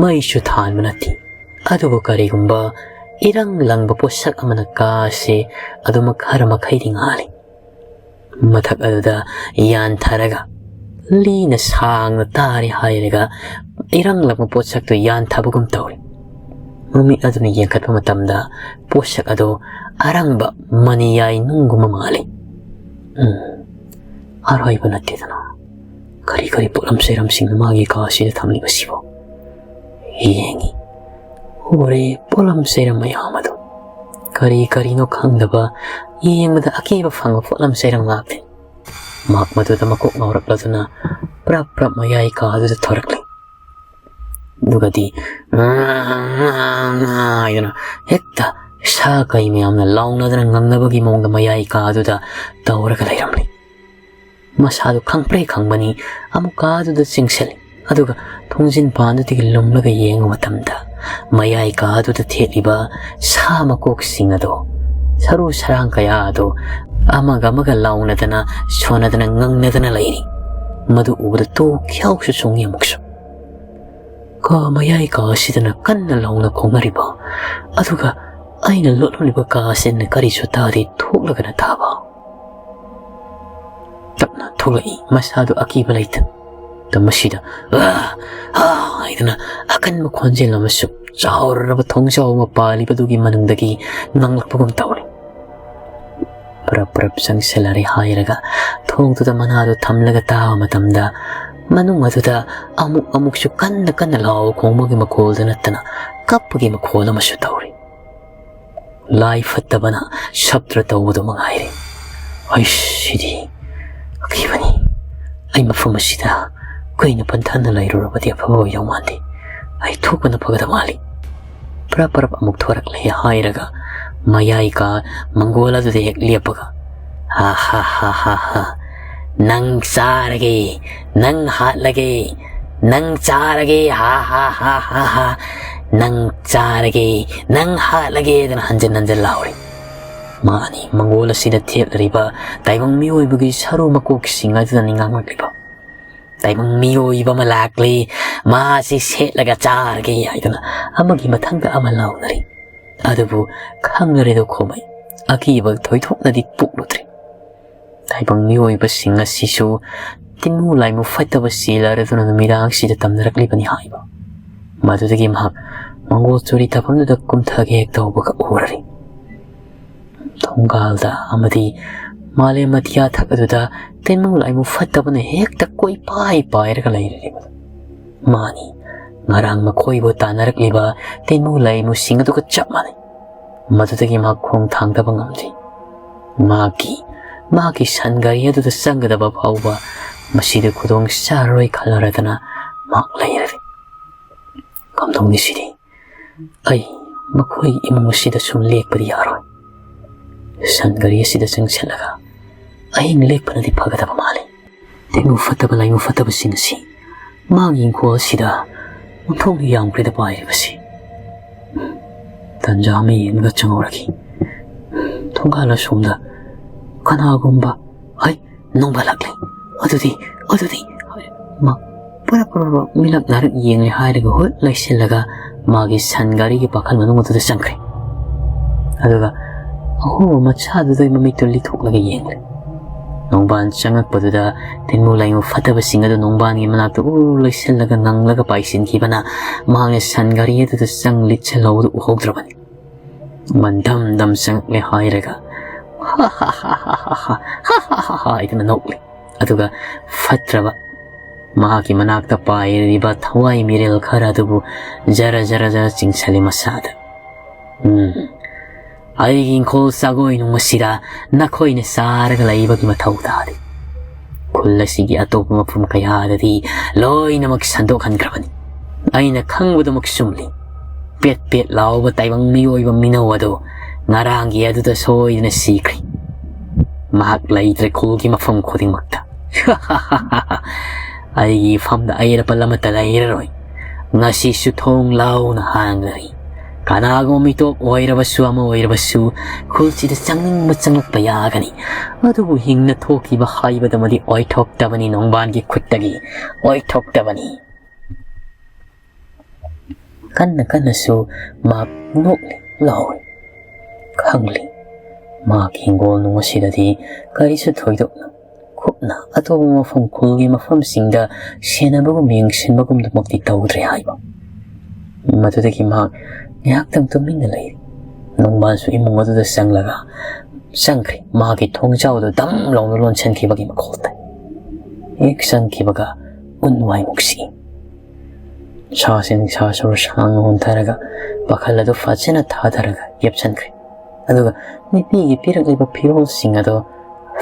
ꯃꯩꯁꯨ ꯊꯥꯟꯕ ꯅꯠꯇꯦ꯫ ꯑꯗꯨꯕꯨ ꯀꯔꯤꯒꯨꯝꯕ ꯏꯔꯪ ꯂꯪꯕ ꯄꯣꯠꯁꯛ ꯑꯃꯅ ꯀꯥ ꯑꯁꯤ ꯑꯗꯨꯃꯛ ꯈꯔ ꯃꯈꯩꯗꯤ ꯉꯥꯜꯂꯤ꯫ ꯃꯊꯛ ꯑꯗꯨꯗ ꯌꯥꯟꯊꯔꯒ ꯂꯤꯅ ꯁꯥꯡꯅ ꯇꯥꯔꯦ ꯍꯥꯏꯔꯒ ꯏꯔꯪ ꯂꯪꯕ ꯄꯣꯠꯁꯛꯇꯨ ꯌꯥꯟꯊꯕꯒꯨꯝ ꯇꯧꯔꯤ꯫ ꯃꯃꯤꯠ ꯑꯗꯨꯅ ꯌꯦꯡꯈꯠꯄ ꯃꯇꯝꯗ ꯄꯣꯠꯁꯛ ꯑꯗꯨ ꯑꯔꯪꯕ ꯃꯅꯤꯌꯥꯏ ꯅꯨꯡꯒꯨꯝꯕ ꯃꯥꯜꯂꯤ꯫ ꯎꯝ, ꯑꯔꯣꯏꯕ ꯅꯠꯇꯦꯗꯅ꯫ ꯀꯔꯤ ꯀꯔꯤ ꯄꯣꯠꯂꯝ ꯆꯩꯔꯝꯁꯤꯡꯅ ꯃꯥꯒꯤ ꯀꯥ ꯑꯁꯤꯗ ꯊꯝꯂꯤꯕꯁꯤꯕꯣ? ꯌꯦꯡꯉꯤ꯫ ꯎꯔꯦ ꯄꯣꯠꯂꯝ ꯆꯩꯔꯝ ꯃꯌꯥꯝ ꯑꯗꯨ꯫ ꯀꯔꯤ ꯀꯔꯤꯅꯣ ꯈꯪꯗꯕ, ꯌꯦꯡꯕꯗ ꯑꯀꯤꯕ ꯐꯪꯕ ꯄꯣꯠꯂꯝ ꯆꯩꯔꯝ ꯉꯥꯛꯇꯅꯤ꯫ ꯃꯍꯥꯛ ꯃꯗꯨꯗ ꯃꯀꯣꯛ ꯉꯥꯎꯔꯛꯂꯗꯨꯅ ꯄ꯭ꯔꯞ ꯄ꯭ꯔꯞ ꯃꯌꯥꯏ ꯀꯥ ꯑꯗꯨꯗ ꯊꯣꯔꯛꯂꯦ꯫ ꯑꯗꯨꯒꯗꯤ ꯍꯥꯏꯗꯅ ꯍꯦꯛꯇ ꯁꯥ ꯀꯩ ꯃꯌꯥꯝꯅ ꯂꯥꯎꯅꯗꯅ ꯉꯪꯅꯕꯒꯤ ꯃꯑꯣꯡꯗ ꯃꯌꯥꯏ ꯀꯥ ꯑꯗꯨꯗ ꯇꯧꯔꯒ ꯂꯩꯔꯝꯂꯤ꯫ ꯃꯁꯥꯗꯨ ꯈꯪꯄ꯭ꯔꯦ ꯈꯪꯕꯅꯤ꯫ ꯑꯃꯨꯛ ꯀꯥ ꯑꯗꯨꯗ ꯆꯤꯡꯁꯤꯜꯂꯤ꯫ ꯑꯗꯨꯒ ꯊꯣꯡꯖꯤꯟ ꯄꯥꯟꯗꯨꯗꯒꯤ ꯂꯨꯝꯂꯒ ꯌꯦꯡꯕ ꯃꯇꯝꯗ ꯃꯌꯥꯏ ꯀꯥ ꯑꯗꯨꯗ ꯊꯦꯠꯂꯤꯕ ꯁꯥ ꯃꯀꯣꯛꯁꯤꯡ ꯑꯗꯣ, ꯁꯔꯨ ꯁꯔꯥꯡ ꯀꯌꯥ ꯑꯗꯣ ꯑꯃꯒ ꯑꯃꯒ ꯂꯥꯎꯅꯗꯅ, ꯁꯣꯟꯅꯗꯅ, ꯉꯪꯅꯗꯅ ꯂꯩꯔꯤ꯫ ꯃꯗꯨ ꯎꯕꯗ ꯇꯨ ꯈ꯭ꯌꯥꯎꯁꯨ ꯆꯣꯡꯉꯤ ꯑꯃꯨꯛꯁꯨ꯫ ꯀꯥ ꯃꯌꯥꯏ ꯀꯥ ꯑꯁꯤꯗꯅ ꯀꯟꯅ ꯂꯥꯎꯅ ꯈꯣꯡꯅꯔꯤꯕ, ꯑꯗꯨꯒ ꯑꯩꯅ ꯂꯣꯠꯂꯨꯔꯤꯕ ꯀꯥ ꯑꯁꯤꯅ ꯀꯔꯤꯁꯨ ꯇꯥꯗꯦ ꯊꯣꯛꯂꯒꯅ ꯇꯥꯕ꯫ ꯇꯞꯅ ꯊꯣꯛꯂꯛꯏ, ꯃꯁꯥꯗꯨ ꯑꯀꯤꯕ ꯂꯩꯇꯅ꯫ ꯃꯁꯤꯗ "ꯑꯥ! ꯑꯥ!" ꯍꯥꯏꯗꯨꯅ ꯑꯀꯟꯕ ꯈꯣꯟꯖꯦꯜ ꯑꯃꯁꯨ ꯆꯥꯎꯔꯕ ꯊꯣꯡꯖꯥꯎ ꯑꯃ ꯄꯥꯜꯂꯤꯕꯗꯨꯒꯤ ꯃꯅꯨꯡꯗꯒꯤ ꯉꯥꯡꯂꯛꯄꯒꯨꯝ ꯇꯧꯔꯤ꯫ ꯄ꯭ꯔꯞ ꯄ꯭ꯔꯞ ꯆꯪꯁꯤꯜꯂꯔꯦ ꯍꯥꯏꯔꯒ ꯊꯣꯡꯗꯨꯗ ꯃꯅꯥꯗꯨ ꯊꯝꯂꯒ ꯇꯥꯕ ꯃꯇꯝꯗ ꯃꯅꯨꯡ ꯑꯗꯨꯗ ꯑꯃꯨꯛ ꯑꯃꯨꯛꯁꯨ ꯀꯟꯅ ꯀꯟꯅ ꯂꯥꯎ ꯈꯣꯡꯕꯒꯤ ꯃꯈꯣꯜꯗ ꯅꯠꯇꯅ ꯀꯞꯄꯒꯤ ꯃꯈꯣꯜ ꯑꯃꯁꯨ ꯇꯧꯔꯤ꯫ ꯂꯥꯏ ꯐꯠꯇꯕꯅ ꯁꯞꯇ꯭ꯔ ꯇꯧꯕꯗꯨ ꯃꯉꯥꯏꯔꯦ꯫ ꯑꯩꯁ, ꯁꯤꯗꯤ ꯑꯀꯤꯕꯅꯤ꯫ ꯑꯩ ꯃꯐꯝ ꯑꯁꯤꯗ ꯀꯨꯏꯅ ꯄꯟꯊꯅ ꯂꯩꯔꯨꯔꯕꯗꯤ ꯑꯐꯕ ꯑꯣꯏꯗꯧ ꯃꯥꯟꯗꯦ꯫ ꯑꯩ ꯊꯣꯛꯄꯅ ꯐꯒꯗꯕ ꯃꯥꯜꯂꯤ꯫ ꯄ꯭ꯔꯞ ꯄ꯭ꯔꯞ ꯑꯃꯨꯛ ꯊꯣꯔꯛꯂꯦ ꯍꯥꯏꯔꯒ ꯃꯌꯥꯏ ꯀꯥ ꯃꯪꯒꯣꯜ ꯑꯗꯨꯗ ꯍꯦꯛ ꯂꯦꯞꯄꯒ, "ꯍꯥ ꯍꯥ ꯍꯥ ꯍꯥ ꯍꯥ, ꯅꯪ ꯆꯥꯔꯒꯦ, ꯅꯪ ꯍꯥꯠꯂꯒꯦ, ꯅꯪ ꯆꯥꯔꯒꯦ, ꯍꯥ ꯍꯥ ꯍꯥ ꯍꯥ ꯍꯥ, ꯅꯪ ꯆꯥꯔꯒꯦ, ꯅꯪ ꯍꯥꯠꯂꯒꯦ" ꯍꯥꯏꯗꯅ ꯍꯟꯖꯤꯟ ꯍꯟꯖꯤꯟ ꯂꯥꯎꯔꯤ꯫ ꯃꯥꯅꯤ, ꯃꯪꯒꯣꯜ ꯑꯁꯤꯗ ꯊꯦꯠꯂꯤꯕ ꯇꯥꯏꯕꯪ ꯃꯤꯑꯣꯏꯕꯒꯤ ꯁꯔꯨ ꯃꯀꯣꯛꯁꯤꯡ ꯑꯗꯨꯗꯅꯤ ꯉꯥꯡꯂꯛꯂꯤꯕ꯫ "ꯇꯥꯏꯕꯪ ꯃꯤꯑꯣꯏꯕ ꯑꯃ ꯂꯥꯛꯂꯤ, ꯃꯥꯁꯤ ꯁꯦꯠꯂꯒ ꯆꯥꯔꯒꯦ" ꯍꯥꯏꯗꯨꯅ ꯑꯃꯒꯤ ꯃꯊꯪꯗ ꯑꯃ ꯂꯥꯎꯅꯔꯤ꯫ ꯑꯗꯨꯕꯨ ꯈꯪꯅꯔꯦꯗꯣ ꯈꯣꯃꯩ, ꯑꯀꯤꯕ ꯊꯣꯏꯗꯣꯛꯅꯗꯤ ꯄꯣꯛꯂꯨꯗ꯭ꯔꯦ꯫ ꯇꯥꯏꯕꯪ ꯃꯤꯑꯣꯏꯕꯁꯤꯡ ꯑꯁꯤꯁꯨ ꯇꯤꯟꯃꯨ ꯂꯥꯏꯃꯨ ꯐꯠꯇꯕ ꯆꯦꯜꯂꯔꯗꯨꯅ ꯅꯨꯃꯤꯗꯥꯡꯁꯤꯗ ꯇꯝꯅꯔꯛꯂꯤꯕꯅꯤ ꯍꯥꯏꯕ꯫ ꯃꯗꯨꯗꯒꯤ ꯃꯍꯥꯛ ꯃꯪꯒꯣꯜ ꯆꯨꯔꯤ ꯇꯥꯐꯝꯗꯨꯗ ꯀꯨꯝꯊꯒꯦ ꯍꯦꯛ ꯇꯧꯕꯒ ꯎꯔꯔꯤ꯫ ꯊꯣꯡꯒꯥꯜꯗ ꯑꯃꯗꯤ ꯃꯥꯂꯦꯝ ꯑꯇꯤꯌꯥ ꯊꯛ ꯑꯗꯨꯗ ꯇꯤꯟꯃꯨ ꯂꯥꯏꯃꯨ ꯐꯠꯇꯕꯅ ꯍꯦꯛꯇ ꯀꯣꯏꯄꯥꯏ ꯄꯥꯏꯔꯒ ꯂꯩꯔꯤꯕꯗꯨ꯫ ꯃꯥꯅꯤ, ꯉꯔꯥꯡ ꯃꯈꯣꯏꯕꯨ ꯇꯥꯟꯅꯔꯛꯂꯤꯕ ꯇꯤꯟꯃꯨ ꯂꯩꯃꯨꯁꯤꯡ ꯑꯗꯨꯒ ꯆꯞ ꯃꯥꯟꯅꯩ꯫ ꯃꯗꯨꯗꯒꯤ ꯃꯍꯥꯛ ꯈꯣꯡ ꯊꯥꯡꯗꯕ ꯉꯝꯗꯦ꯫ ꯃꯍꯥꯛꯀꯤ, ꯃꯍꯥꯛꯀꯤ ꯁꯟ ꯒꯥꯔꯤ ꯑꯗꯨꯗ ꯆꯪꯒꯗꯕ ꯐꯥꯎꯕ ꯃꯁꯤꯗ ꯈꯨꯗꯣꯡ ꯆꯥꯔꯔꯣꯏ ꯈꯜꯂꯔꯗꯅ ꯃꯍꯥꯛ ꯂꯩꯔꯔꯦ꯫ ꯀꯝꯗꯧꯅꯤ ꯁꯤꯗꯤ? ꯑꯩ ꯃꯈꯣꯏ ꯏꯃꯨꯡ ꯑꯁꯤꯗ ꯁꯨꯝ ꯂꯦꯛꯄꯗꯤ ꯌꯥꯔꯣꯏ꯫ ꯁꯟ ꯒꯥꯔꯤ ꯑꯁꯤꯗ ꯆꯪꯁꯤꯜꯂꯒ ꯑꯍꯤꯡ ꯂꯦꯛꯄꯅꯗꯤ ꯐꯒꯗꯕ ꯃꯥꯜꯂꯤ꯫ ꯇꯤꯟꯃꯨ ꯐꯠꯇꯕ ꯂꯩꯃꯨ ꯐꯠꯇꯕꯁꯤꯡ ꯑꯁꯤ ꯃꯥꯒꯤ ꯏꯪꯈꯣꯜ ꯑꯁꯤꯗ ꯑꯣꯟꯊꯣꯛꯅ ꯌꯥꯝꯈ꯭ꯔꯦꯗ ꯄꯥꯏꯔꯤꯕꯁꯤ꯫ ꯇꯟꯖꯥ ꯑꯃ ꯌꯦꯡꯂꯒ ꯆꯪꯍꯧꯔꯒꯦ꯫ ꯊꯣꯡꯒꯥꯜ ꯑꯁꯣꯝꯗ ꯀꯅꯥꯒꯨꯝꯕ, ꯍꯩ, ꯅꯣꯡꯕꯥꯜ ꯂꯥꯛꯂꯦ꯫ ꯑꯗꯨꯗꯤ, ꯑꯗꯨꯗꯤ, ꯃꯥ ꯄꯨꯔꯥ ꯄꯨꯔꯥ ꯃꯤꯂꯛ ꯅꯥꯔꯛ ꯌꯦꯡꯂꯦ ꯍꯥꯏꯔꯒ ꯍꯨꯠ ꯂꯩꯁꯤꯜꯂꯒ ꯃꯥꯒꯤ ꯁꯟ ꯒꯥꯔꯤꯒꯤ ꯄꯥꯈꯜ ꯃꯅꯨꯡ ꯑꯗꯨꯗ ꯆꯪꯈ꯭ꯔꯦ꯫ ꯑꯗꯨꯒ ꯑꯍꯣꯕ ꯃꯆꯥꯗꯨꯗ ꯃꯃꯤꯠꯇꯨ ꯂꯤꯊꯣꯛꯂꯒ ꯌꯦꯡꯂꯦ꯫ ꯅꯣꯡꯕꯥꯟ ꯆꯪꯉꯛꯄꯗꯨꯗ ꯇꯤꯟꯃꯨ ꯂꯥꯏꯃꯨ ꯐꯠꯇꯕꯁꯤꯡ ꯑꯗꯨ ꯅꯣꯡꯕꯥꯟꯒꯤ ꯃꯅꯥꯛꯇ ꯎ ꯂꯩꯁꯤꯜꯂꯒ ꯉꯪꯂꯒ ꯄꯥꯏꯁꯤꯟꯈꯤꯕꯅ ꯃꯍꯥꯛꯅ ꯁꯟ ꯒꯥꯔꯤ ꯑꯗꯨꯗ ꯆꯪ ꯂꯤꯠꯁꯤꯜꯍꯧꯕꯗꯨ ꯎꯍꯧꯗ꯭ꯔꯕꯅꯤ꯫ ꯃꯟꯗꯝ ꯗꯝ ꯆꯪꯉꯛꯂꯦ ꯍꯥꯏꯔꯒ ꯍꯥ ꯍꯥ ꯍꯥ ꯍꯥꯏꯗꯨꯅ ꯅꯣꯛꯂꯦ꯫ ꯑꯗꯨꯒ ꯐꯠꯇ꯭ꯔꯕ ꯃꯍꯥꯛꯀꯤ ꯃꯅꯥꯛꯇ ꯄꯥꯏꯔꯤꯕ ꯊꯋꯥꯏ ꯃꯤꯔꯦꯜ ꯈꯔ ꯑꯗꯨꯕꯨ ꯖꯔ ꯖꯔ ꯖꯔ ꯆꯤꯡꯁꯤꯜꯂꯤ ꯃꯁꯥꯗ꯫ "ꯎꯝ, ꯑꯩꯒꯤ ꯏꯪꯈꯣꯜ ꯆꯥꯒꯣꯏ ꯅꯨꯡ ꯑꯁꯤꯗ ꯅꯈꯣꯏꯅ ꯆꯥꯔꯒ ꯂꯩꯕꯒꯤ ꯃꯊꯧ ꯇꯥꯗꯦ꯫ ꯈꯨꯜ ꯑꯁꯤꯒꯤ ꯑꯇꯣꯞꯄ ꯃꯐꯝ ꯀꯌꯥꯗꯗꯤ ꯂꯣꯏꯅꯃꯛ ꯁꯟꯗꯣꯛꯍꯟꯈ꯭ꯔꯕꯅꯤ꯫ ꯑꯩꯅ ꯈꯪꯕꯗꯨꯃꯛ ꯆꯨꯝꯂꯤ꯫ ꯄꯦꯠ ꯄꯦꯠ ꯂꯥꯎꯕ ꯇꯥꯏꯕꯪ ꯃꯤꯑꯣꯏꯕ ꯃꯤꯅꯧ ꯑꯗꯨ ꯉꯔꯥꯡꯒꯤ ꯑꯗꯨꯗ ꯁꯣꯏꯗꯅ ꯁꯤꯈ꯭ꯔꯦ꯫ ꯃꯍꯥꯛ ꯂꯩꯇ꯭ꯔꯦ ꯈꯨꯜꯒꯤ ꯃꯐꯝ ꯈꯨꯗꯤꯡꯃꯛꯇ꯫ ꯑꯩꯒꯤ ꯏꯐꯝꯗ ꯑꯌꯦꯠ ꯑꯄꯟ ꯑꯃꯠꯇ ꯂꯩꯔꯔꯣꯏ꯫ ꯉꯁꯤꯁꯨ ꯊꯣꯡ ꯂꯥꯎꯅ ꯍꯥꯡꯂꯔꯤ꯫ ꯀꯅꯥꯒꯨꯝꯕ ꯃꯤꯇꯣꯞ ꯑꯣꯏꯔꯕꯁꯨ ꯑꯃ ꯑꯣꯏꯔꯕꯁꯨ ꯈꯨꯜꯁꯤꯗ ꯆꯪꯅꯤꯡꯕ ꯆꯪꯂꯛꯄ ꯌꯥꯒꯅꯤ꯫ ꯑꯗꯨꯕꯨ ꯍꯤꯡꯅ ꯊꯣꯛꯈꯤꯕ ꯍꯥꯏꯕꯗꯨꯃꯗꯤ ꯑꯣꯏꯊꯣꯛꯇꯕꯅꯤ, ꯅꯣꯡꯕꯥꯟꯒꯤ ꯈꯨꯠꯇꯒꯤ ꯑꯣꯏꯊꯣꯛꯇꯕꯅꯤ꯫" ꯀꯟꯅ ꯀꯟꯅꯁꯨ ꯃꯍꯥꯛ ꯅꯣꯛꯂꯤ ꯂꯥꯎꯏ꯫ ꯈꯪꯂꯤ, ꯃꯍꯥꯛꯀꯤ ꯍꯤꯡꯒꯣꯜ ꯅꯨꯡ ꯑꯁꯤꯗꯗꯤ ꯀꯔꯤꯁꯨ ꯊꯣꯏꯗꯣꯛꯅ ꯀꯨꯞꯅ ꯑꯇꯣꯞꯄ ꯃꯐꯝ, ꯈꯨꯜꯒꯤ ꯃꯐꯝꯁꯤꯡꯗ ꯁꯦꯟꯅꯕꯒꯨꯝ ꯌꯦꯡꯁꯤꯟꯕꯒꯨꯝꯗꯨꯃꯛꯇꯤ ꯇꯧꯗ꯭ꯔꯦ ꯍꯥꯏꯕ꯫ ꯃꯗꯨꯗꯒꯤ ꯃꯍꯥꯛ ꯉꯥꯏꯍꯥꯛꯇꯪ ꯇꯨꯃꯤꯟꯅ ꯂꯩꯔꯤ꯫ ꯅꯣꯡꯕꯥꯟꯁꯨ ꯏꯃꯨꯡ ꯑꯗꯨꯗ ꯆꯪꯂꯒ ꯆꯪꯈ꯭ꯔꯦ꯫ ꯃꯍꯥꯛꯀꯤ ꯊꯣꯡꯖꯥꯎꯗꯨ ꯗꯝ ꯂꯥꯎꯅ ꯂꯣꯟꯁꯤꯟꯈꯤꯕꯒꯤ ꯃꯈꯣꯜ ꯇꯥꯏ꯫ ꯍꯦꯛ ꯆꯪꯈꯤꯕꯒ ꯎꯟ ꯋꯥꯏꯃꯨꯛ ꯁꯤꯛꯏ꯫ ꯁꯥꯁꯤꯡ ꯁꯥ ꯁꯣꯔ ꯁꯥꯡꯅ ꯍꯣꯟꯊꯔꯒ ꯄꯥꯈꯜ ꯑꯗꯨ ꯐꯖꯅ ꯊꯥꯊꯔꯒ ꯌꯦꯞꯁꯟꯈ꯭ꯔꯦ꯫ ꯑꯗꯨꯒ ꯅꯨꯄꯤꯒꯤ ꯄꯤꯔꯛꯂꯤꯕ ꯐꯤꯔꯣꯜꯁꯤꯡ ꯑꯗꯣ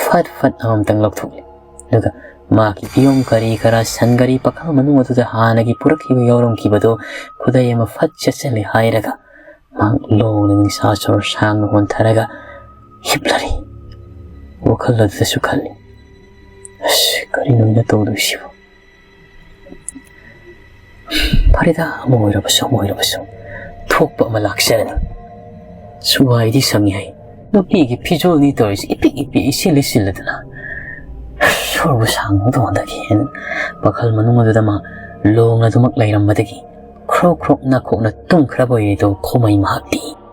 ꯐꯠ ꯐꯠ ꯑꯃꯃꯝꯇꯪ ꯂꯧꯊꯣꯛꯂꯦ꯫ ꯑꯗꯨꯒ ꯃꯥꯒꯤ ꯐꯤꯌꯣꯝ ꯀꯔꯤ ꯀꯔꯥ ꯁꯟ ꯒꯥꯔꯤ ꯄꯥꯈꯜ ꯃꯅꯨꯡ ꯑꯗꯨꯗ ꯍꯥꯟꯅꯒꯤ ꯄꯨꯔꯛꯈꯤꯕ ꯌꯥꯎꯔꯝꯈꯤꯕꯗꯣ ꯈꯨꯗꯩ ꯑꯃ ꯐꯠ ꯆꯦꯠꯁꯤꯜꯂꯦ ꯍꯥꯏꯔꯒ ꯃꯍꯥꯛ ꯂꯣꯡꯅ ꯅꯤꯡꯁꯥ ꯁꯣꯔ ꯁꯥꯡꯅ ꯍꯣꯟꯊꯔꯒ ꯍꯤꯞꯂꯔꯤ꯫ ꯋꯥꯈꯜ ꯑꯗꯨꯗꯁꯨ ꯈꯜꯂꯤ, "ꯑꯁ, ꯀꯔꯤꯅꯣ ꯑꯩꯅ ꯇꯧꯗꯣꯏꯁꯤꯕꯨ? ꯐꯔꯦꯗ, ꯑꯃ ꯑꯣꯏꯔꯕꯁꯨ ꯑꯃ ꯑꯣꯏꯔꯕꯁꯨ ꯊꯣꯛꯄ ꯑꯃ ꯂꯥꯛꯆꯔꯅꯤ꯫ ꯁꯨꯋꯥꯏꯗꯤ ꯁꯪꯉꯤ ꯍꯥꯏ, ꯅꯨꯄꯤꯒꯤ ꯐꯤꯖꯣꯜꯅꯤ ꯇꯧꯔꯤꯁꯤ, ꯏꯄꯤꯛ ꯏꯄꯤꯛ ꯏꯁꯤꯜ ꯏꯁꯤꯜꯂꯗꯅ ꯁꯣꯔꯕꯨ ꯁꯥꯡꯅ ꯍꯣꯟꯊꯒꯦꯅ" ꯋꯥꯈꯜ ꯃꯅꯨꯡ ꯑꯗꯨꯗ ꯃꯥ ꯂꯣꯡꯅ ꯑꯗꯨꯃꯛ ꯂꯩꯔꯝꯕꯗꯒꯤ ꯈ꯭ꯔꯣꯛ ꯈ꯭ꯔꯣꯛ ꯅꯥꯈꯣꯛꯅ ꯇꯨꯝꯈ꯭ꯔꯕ ꯑꯣꯏꯔꯦꯗꯣ ꯈꯣꯃꯩ ꯃꯍꯥꯛꯇꯤ꯫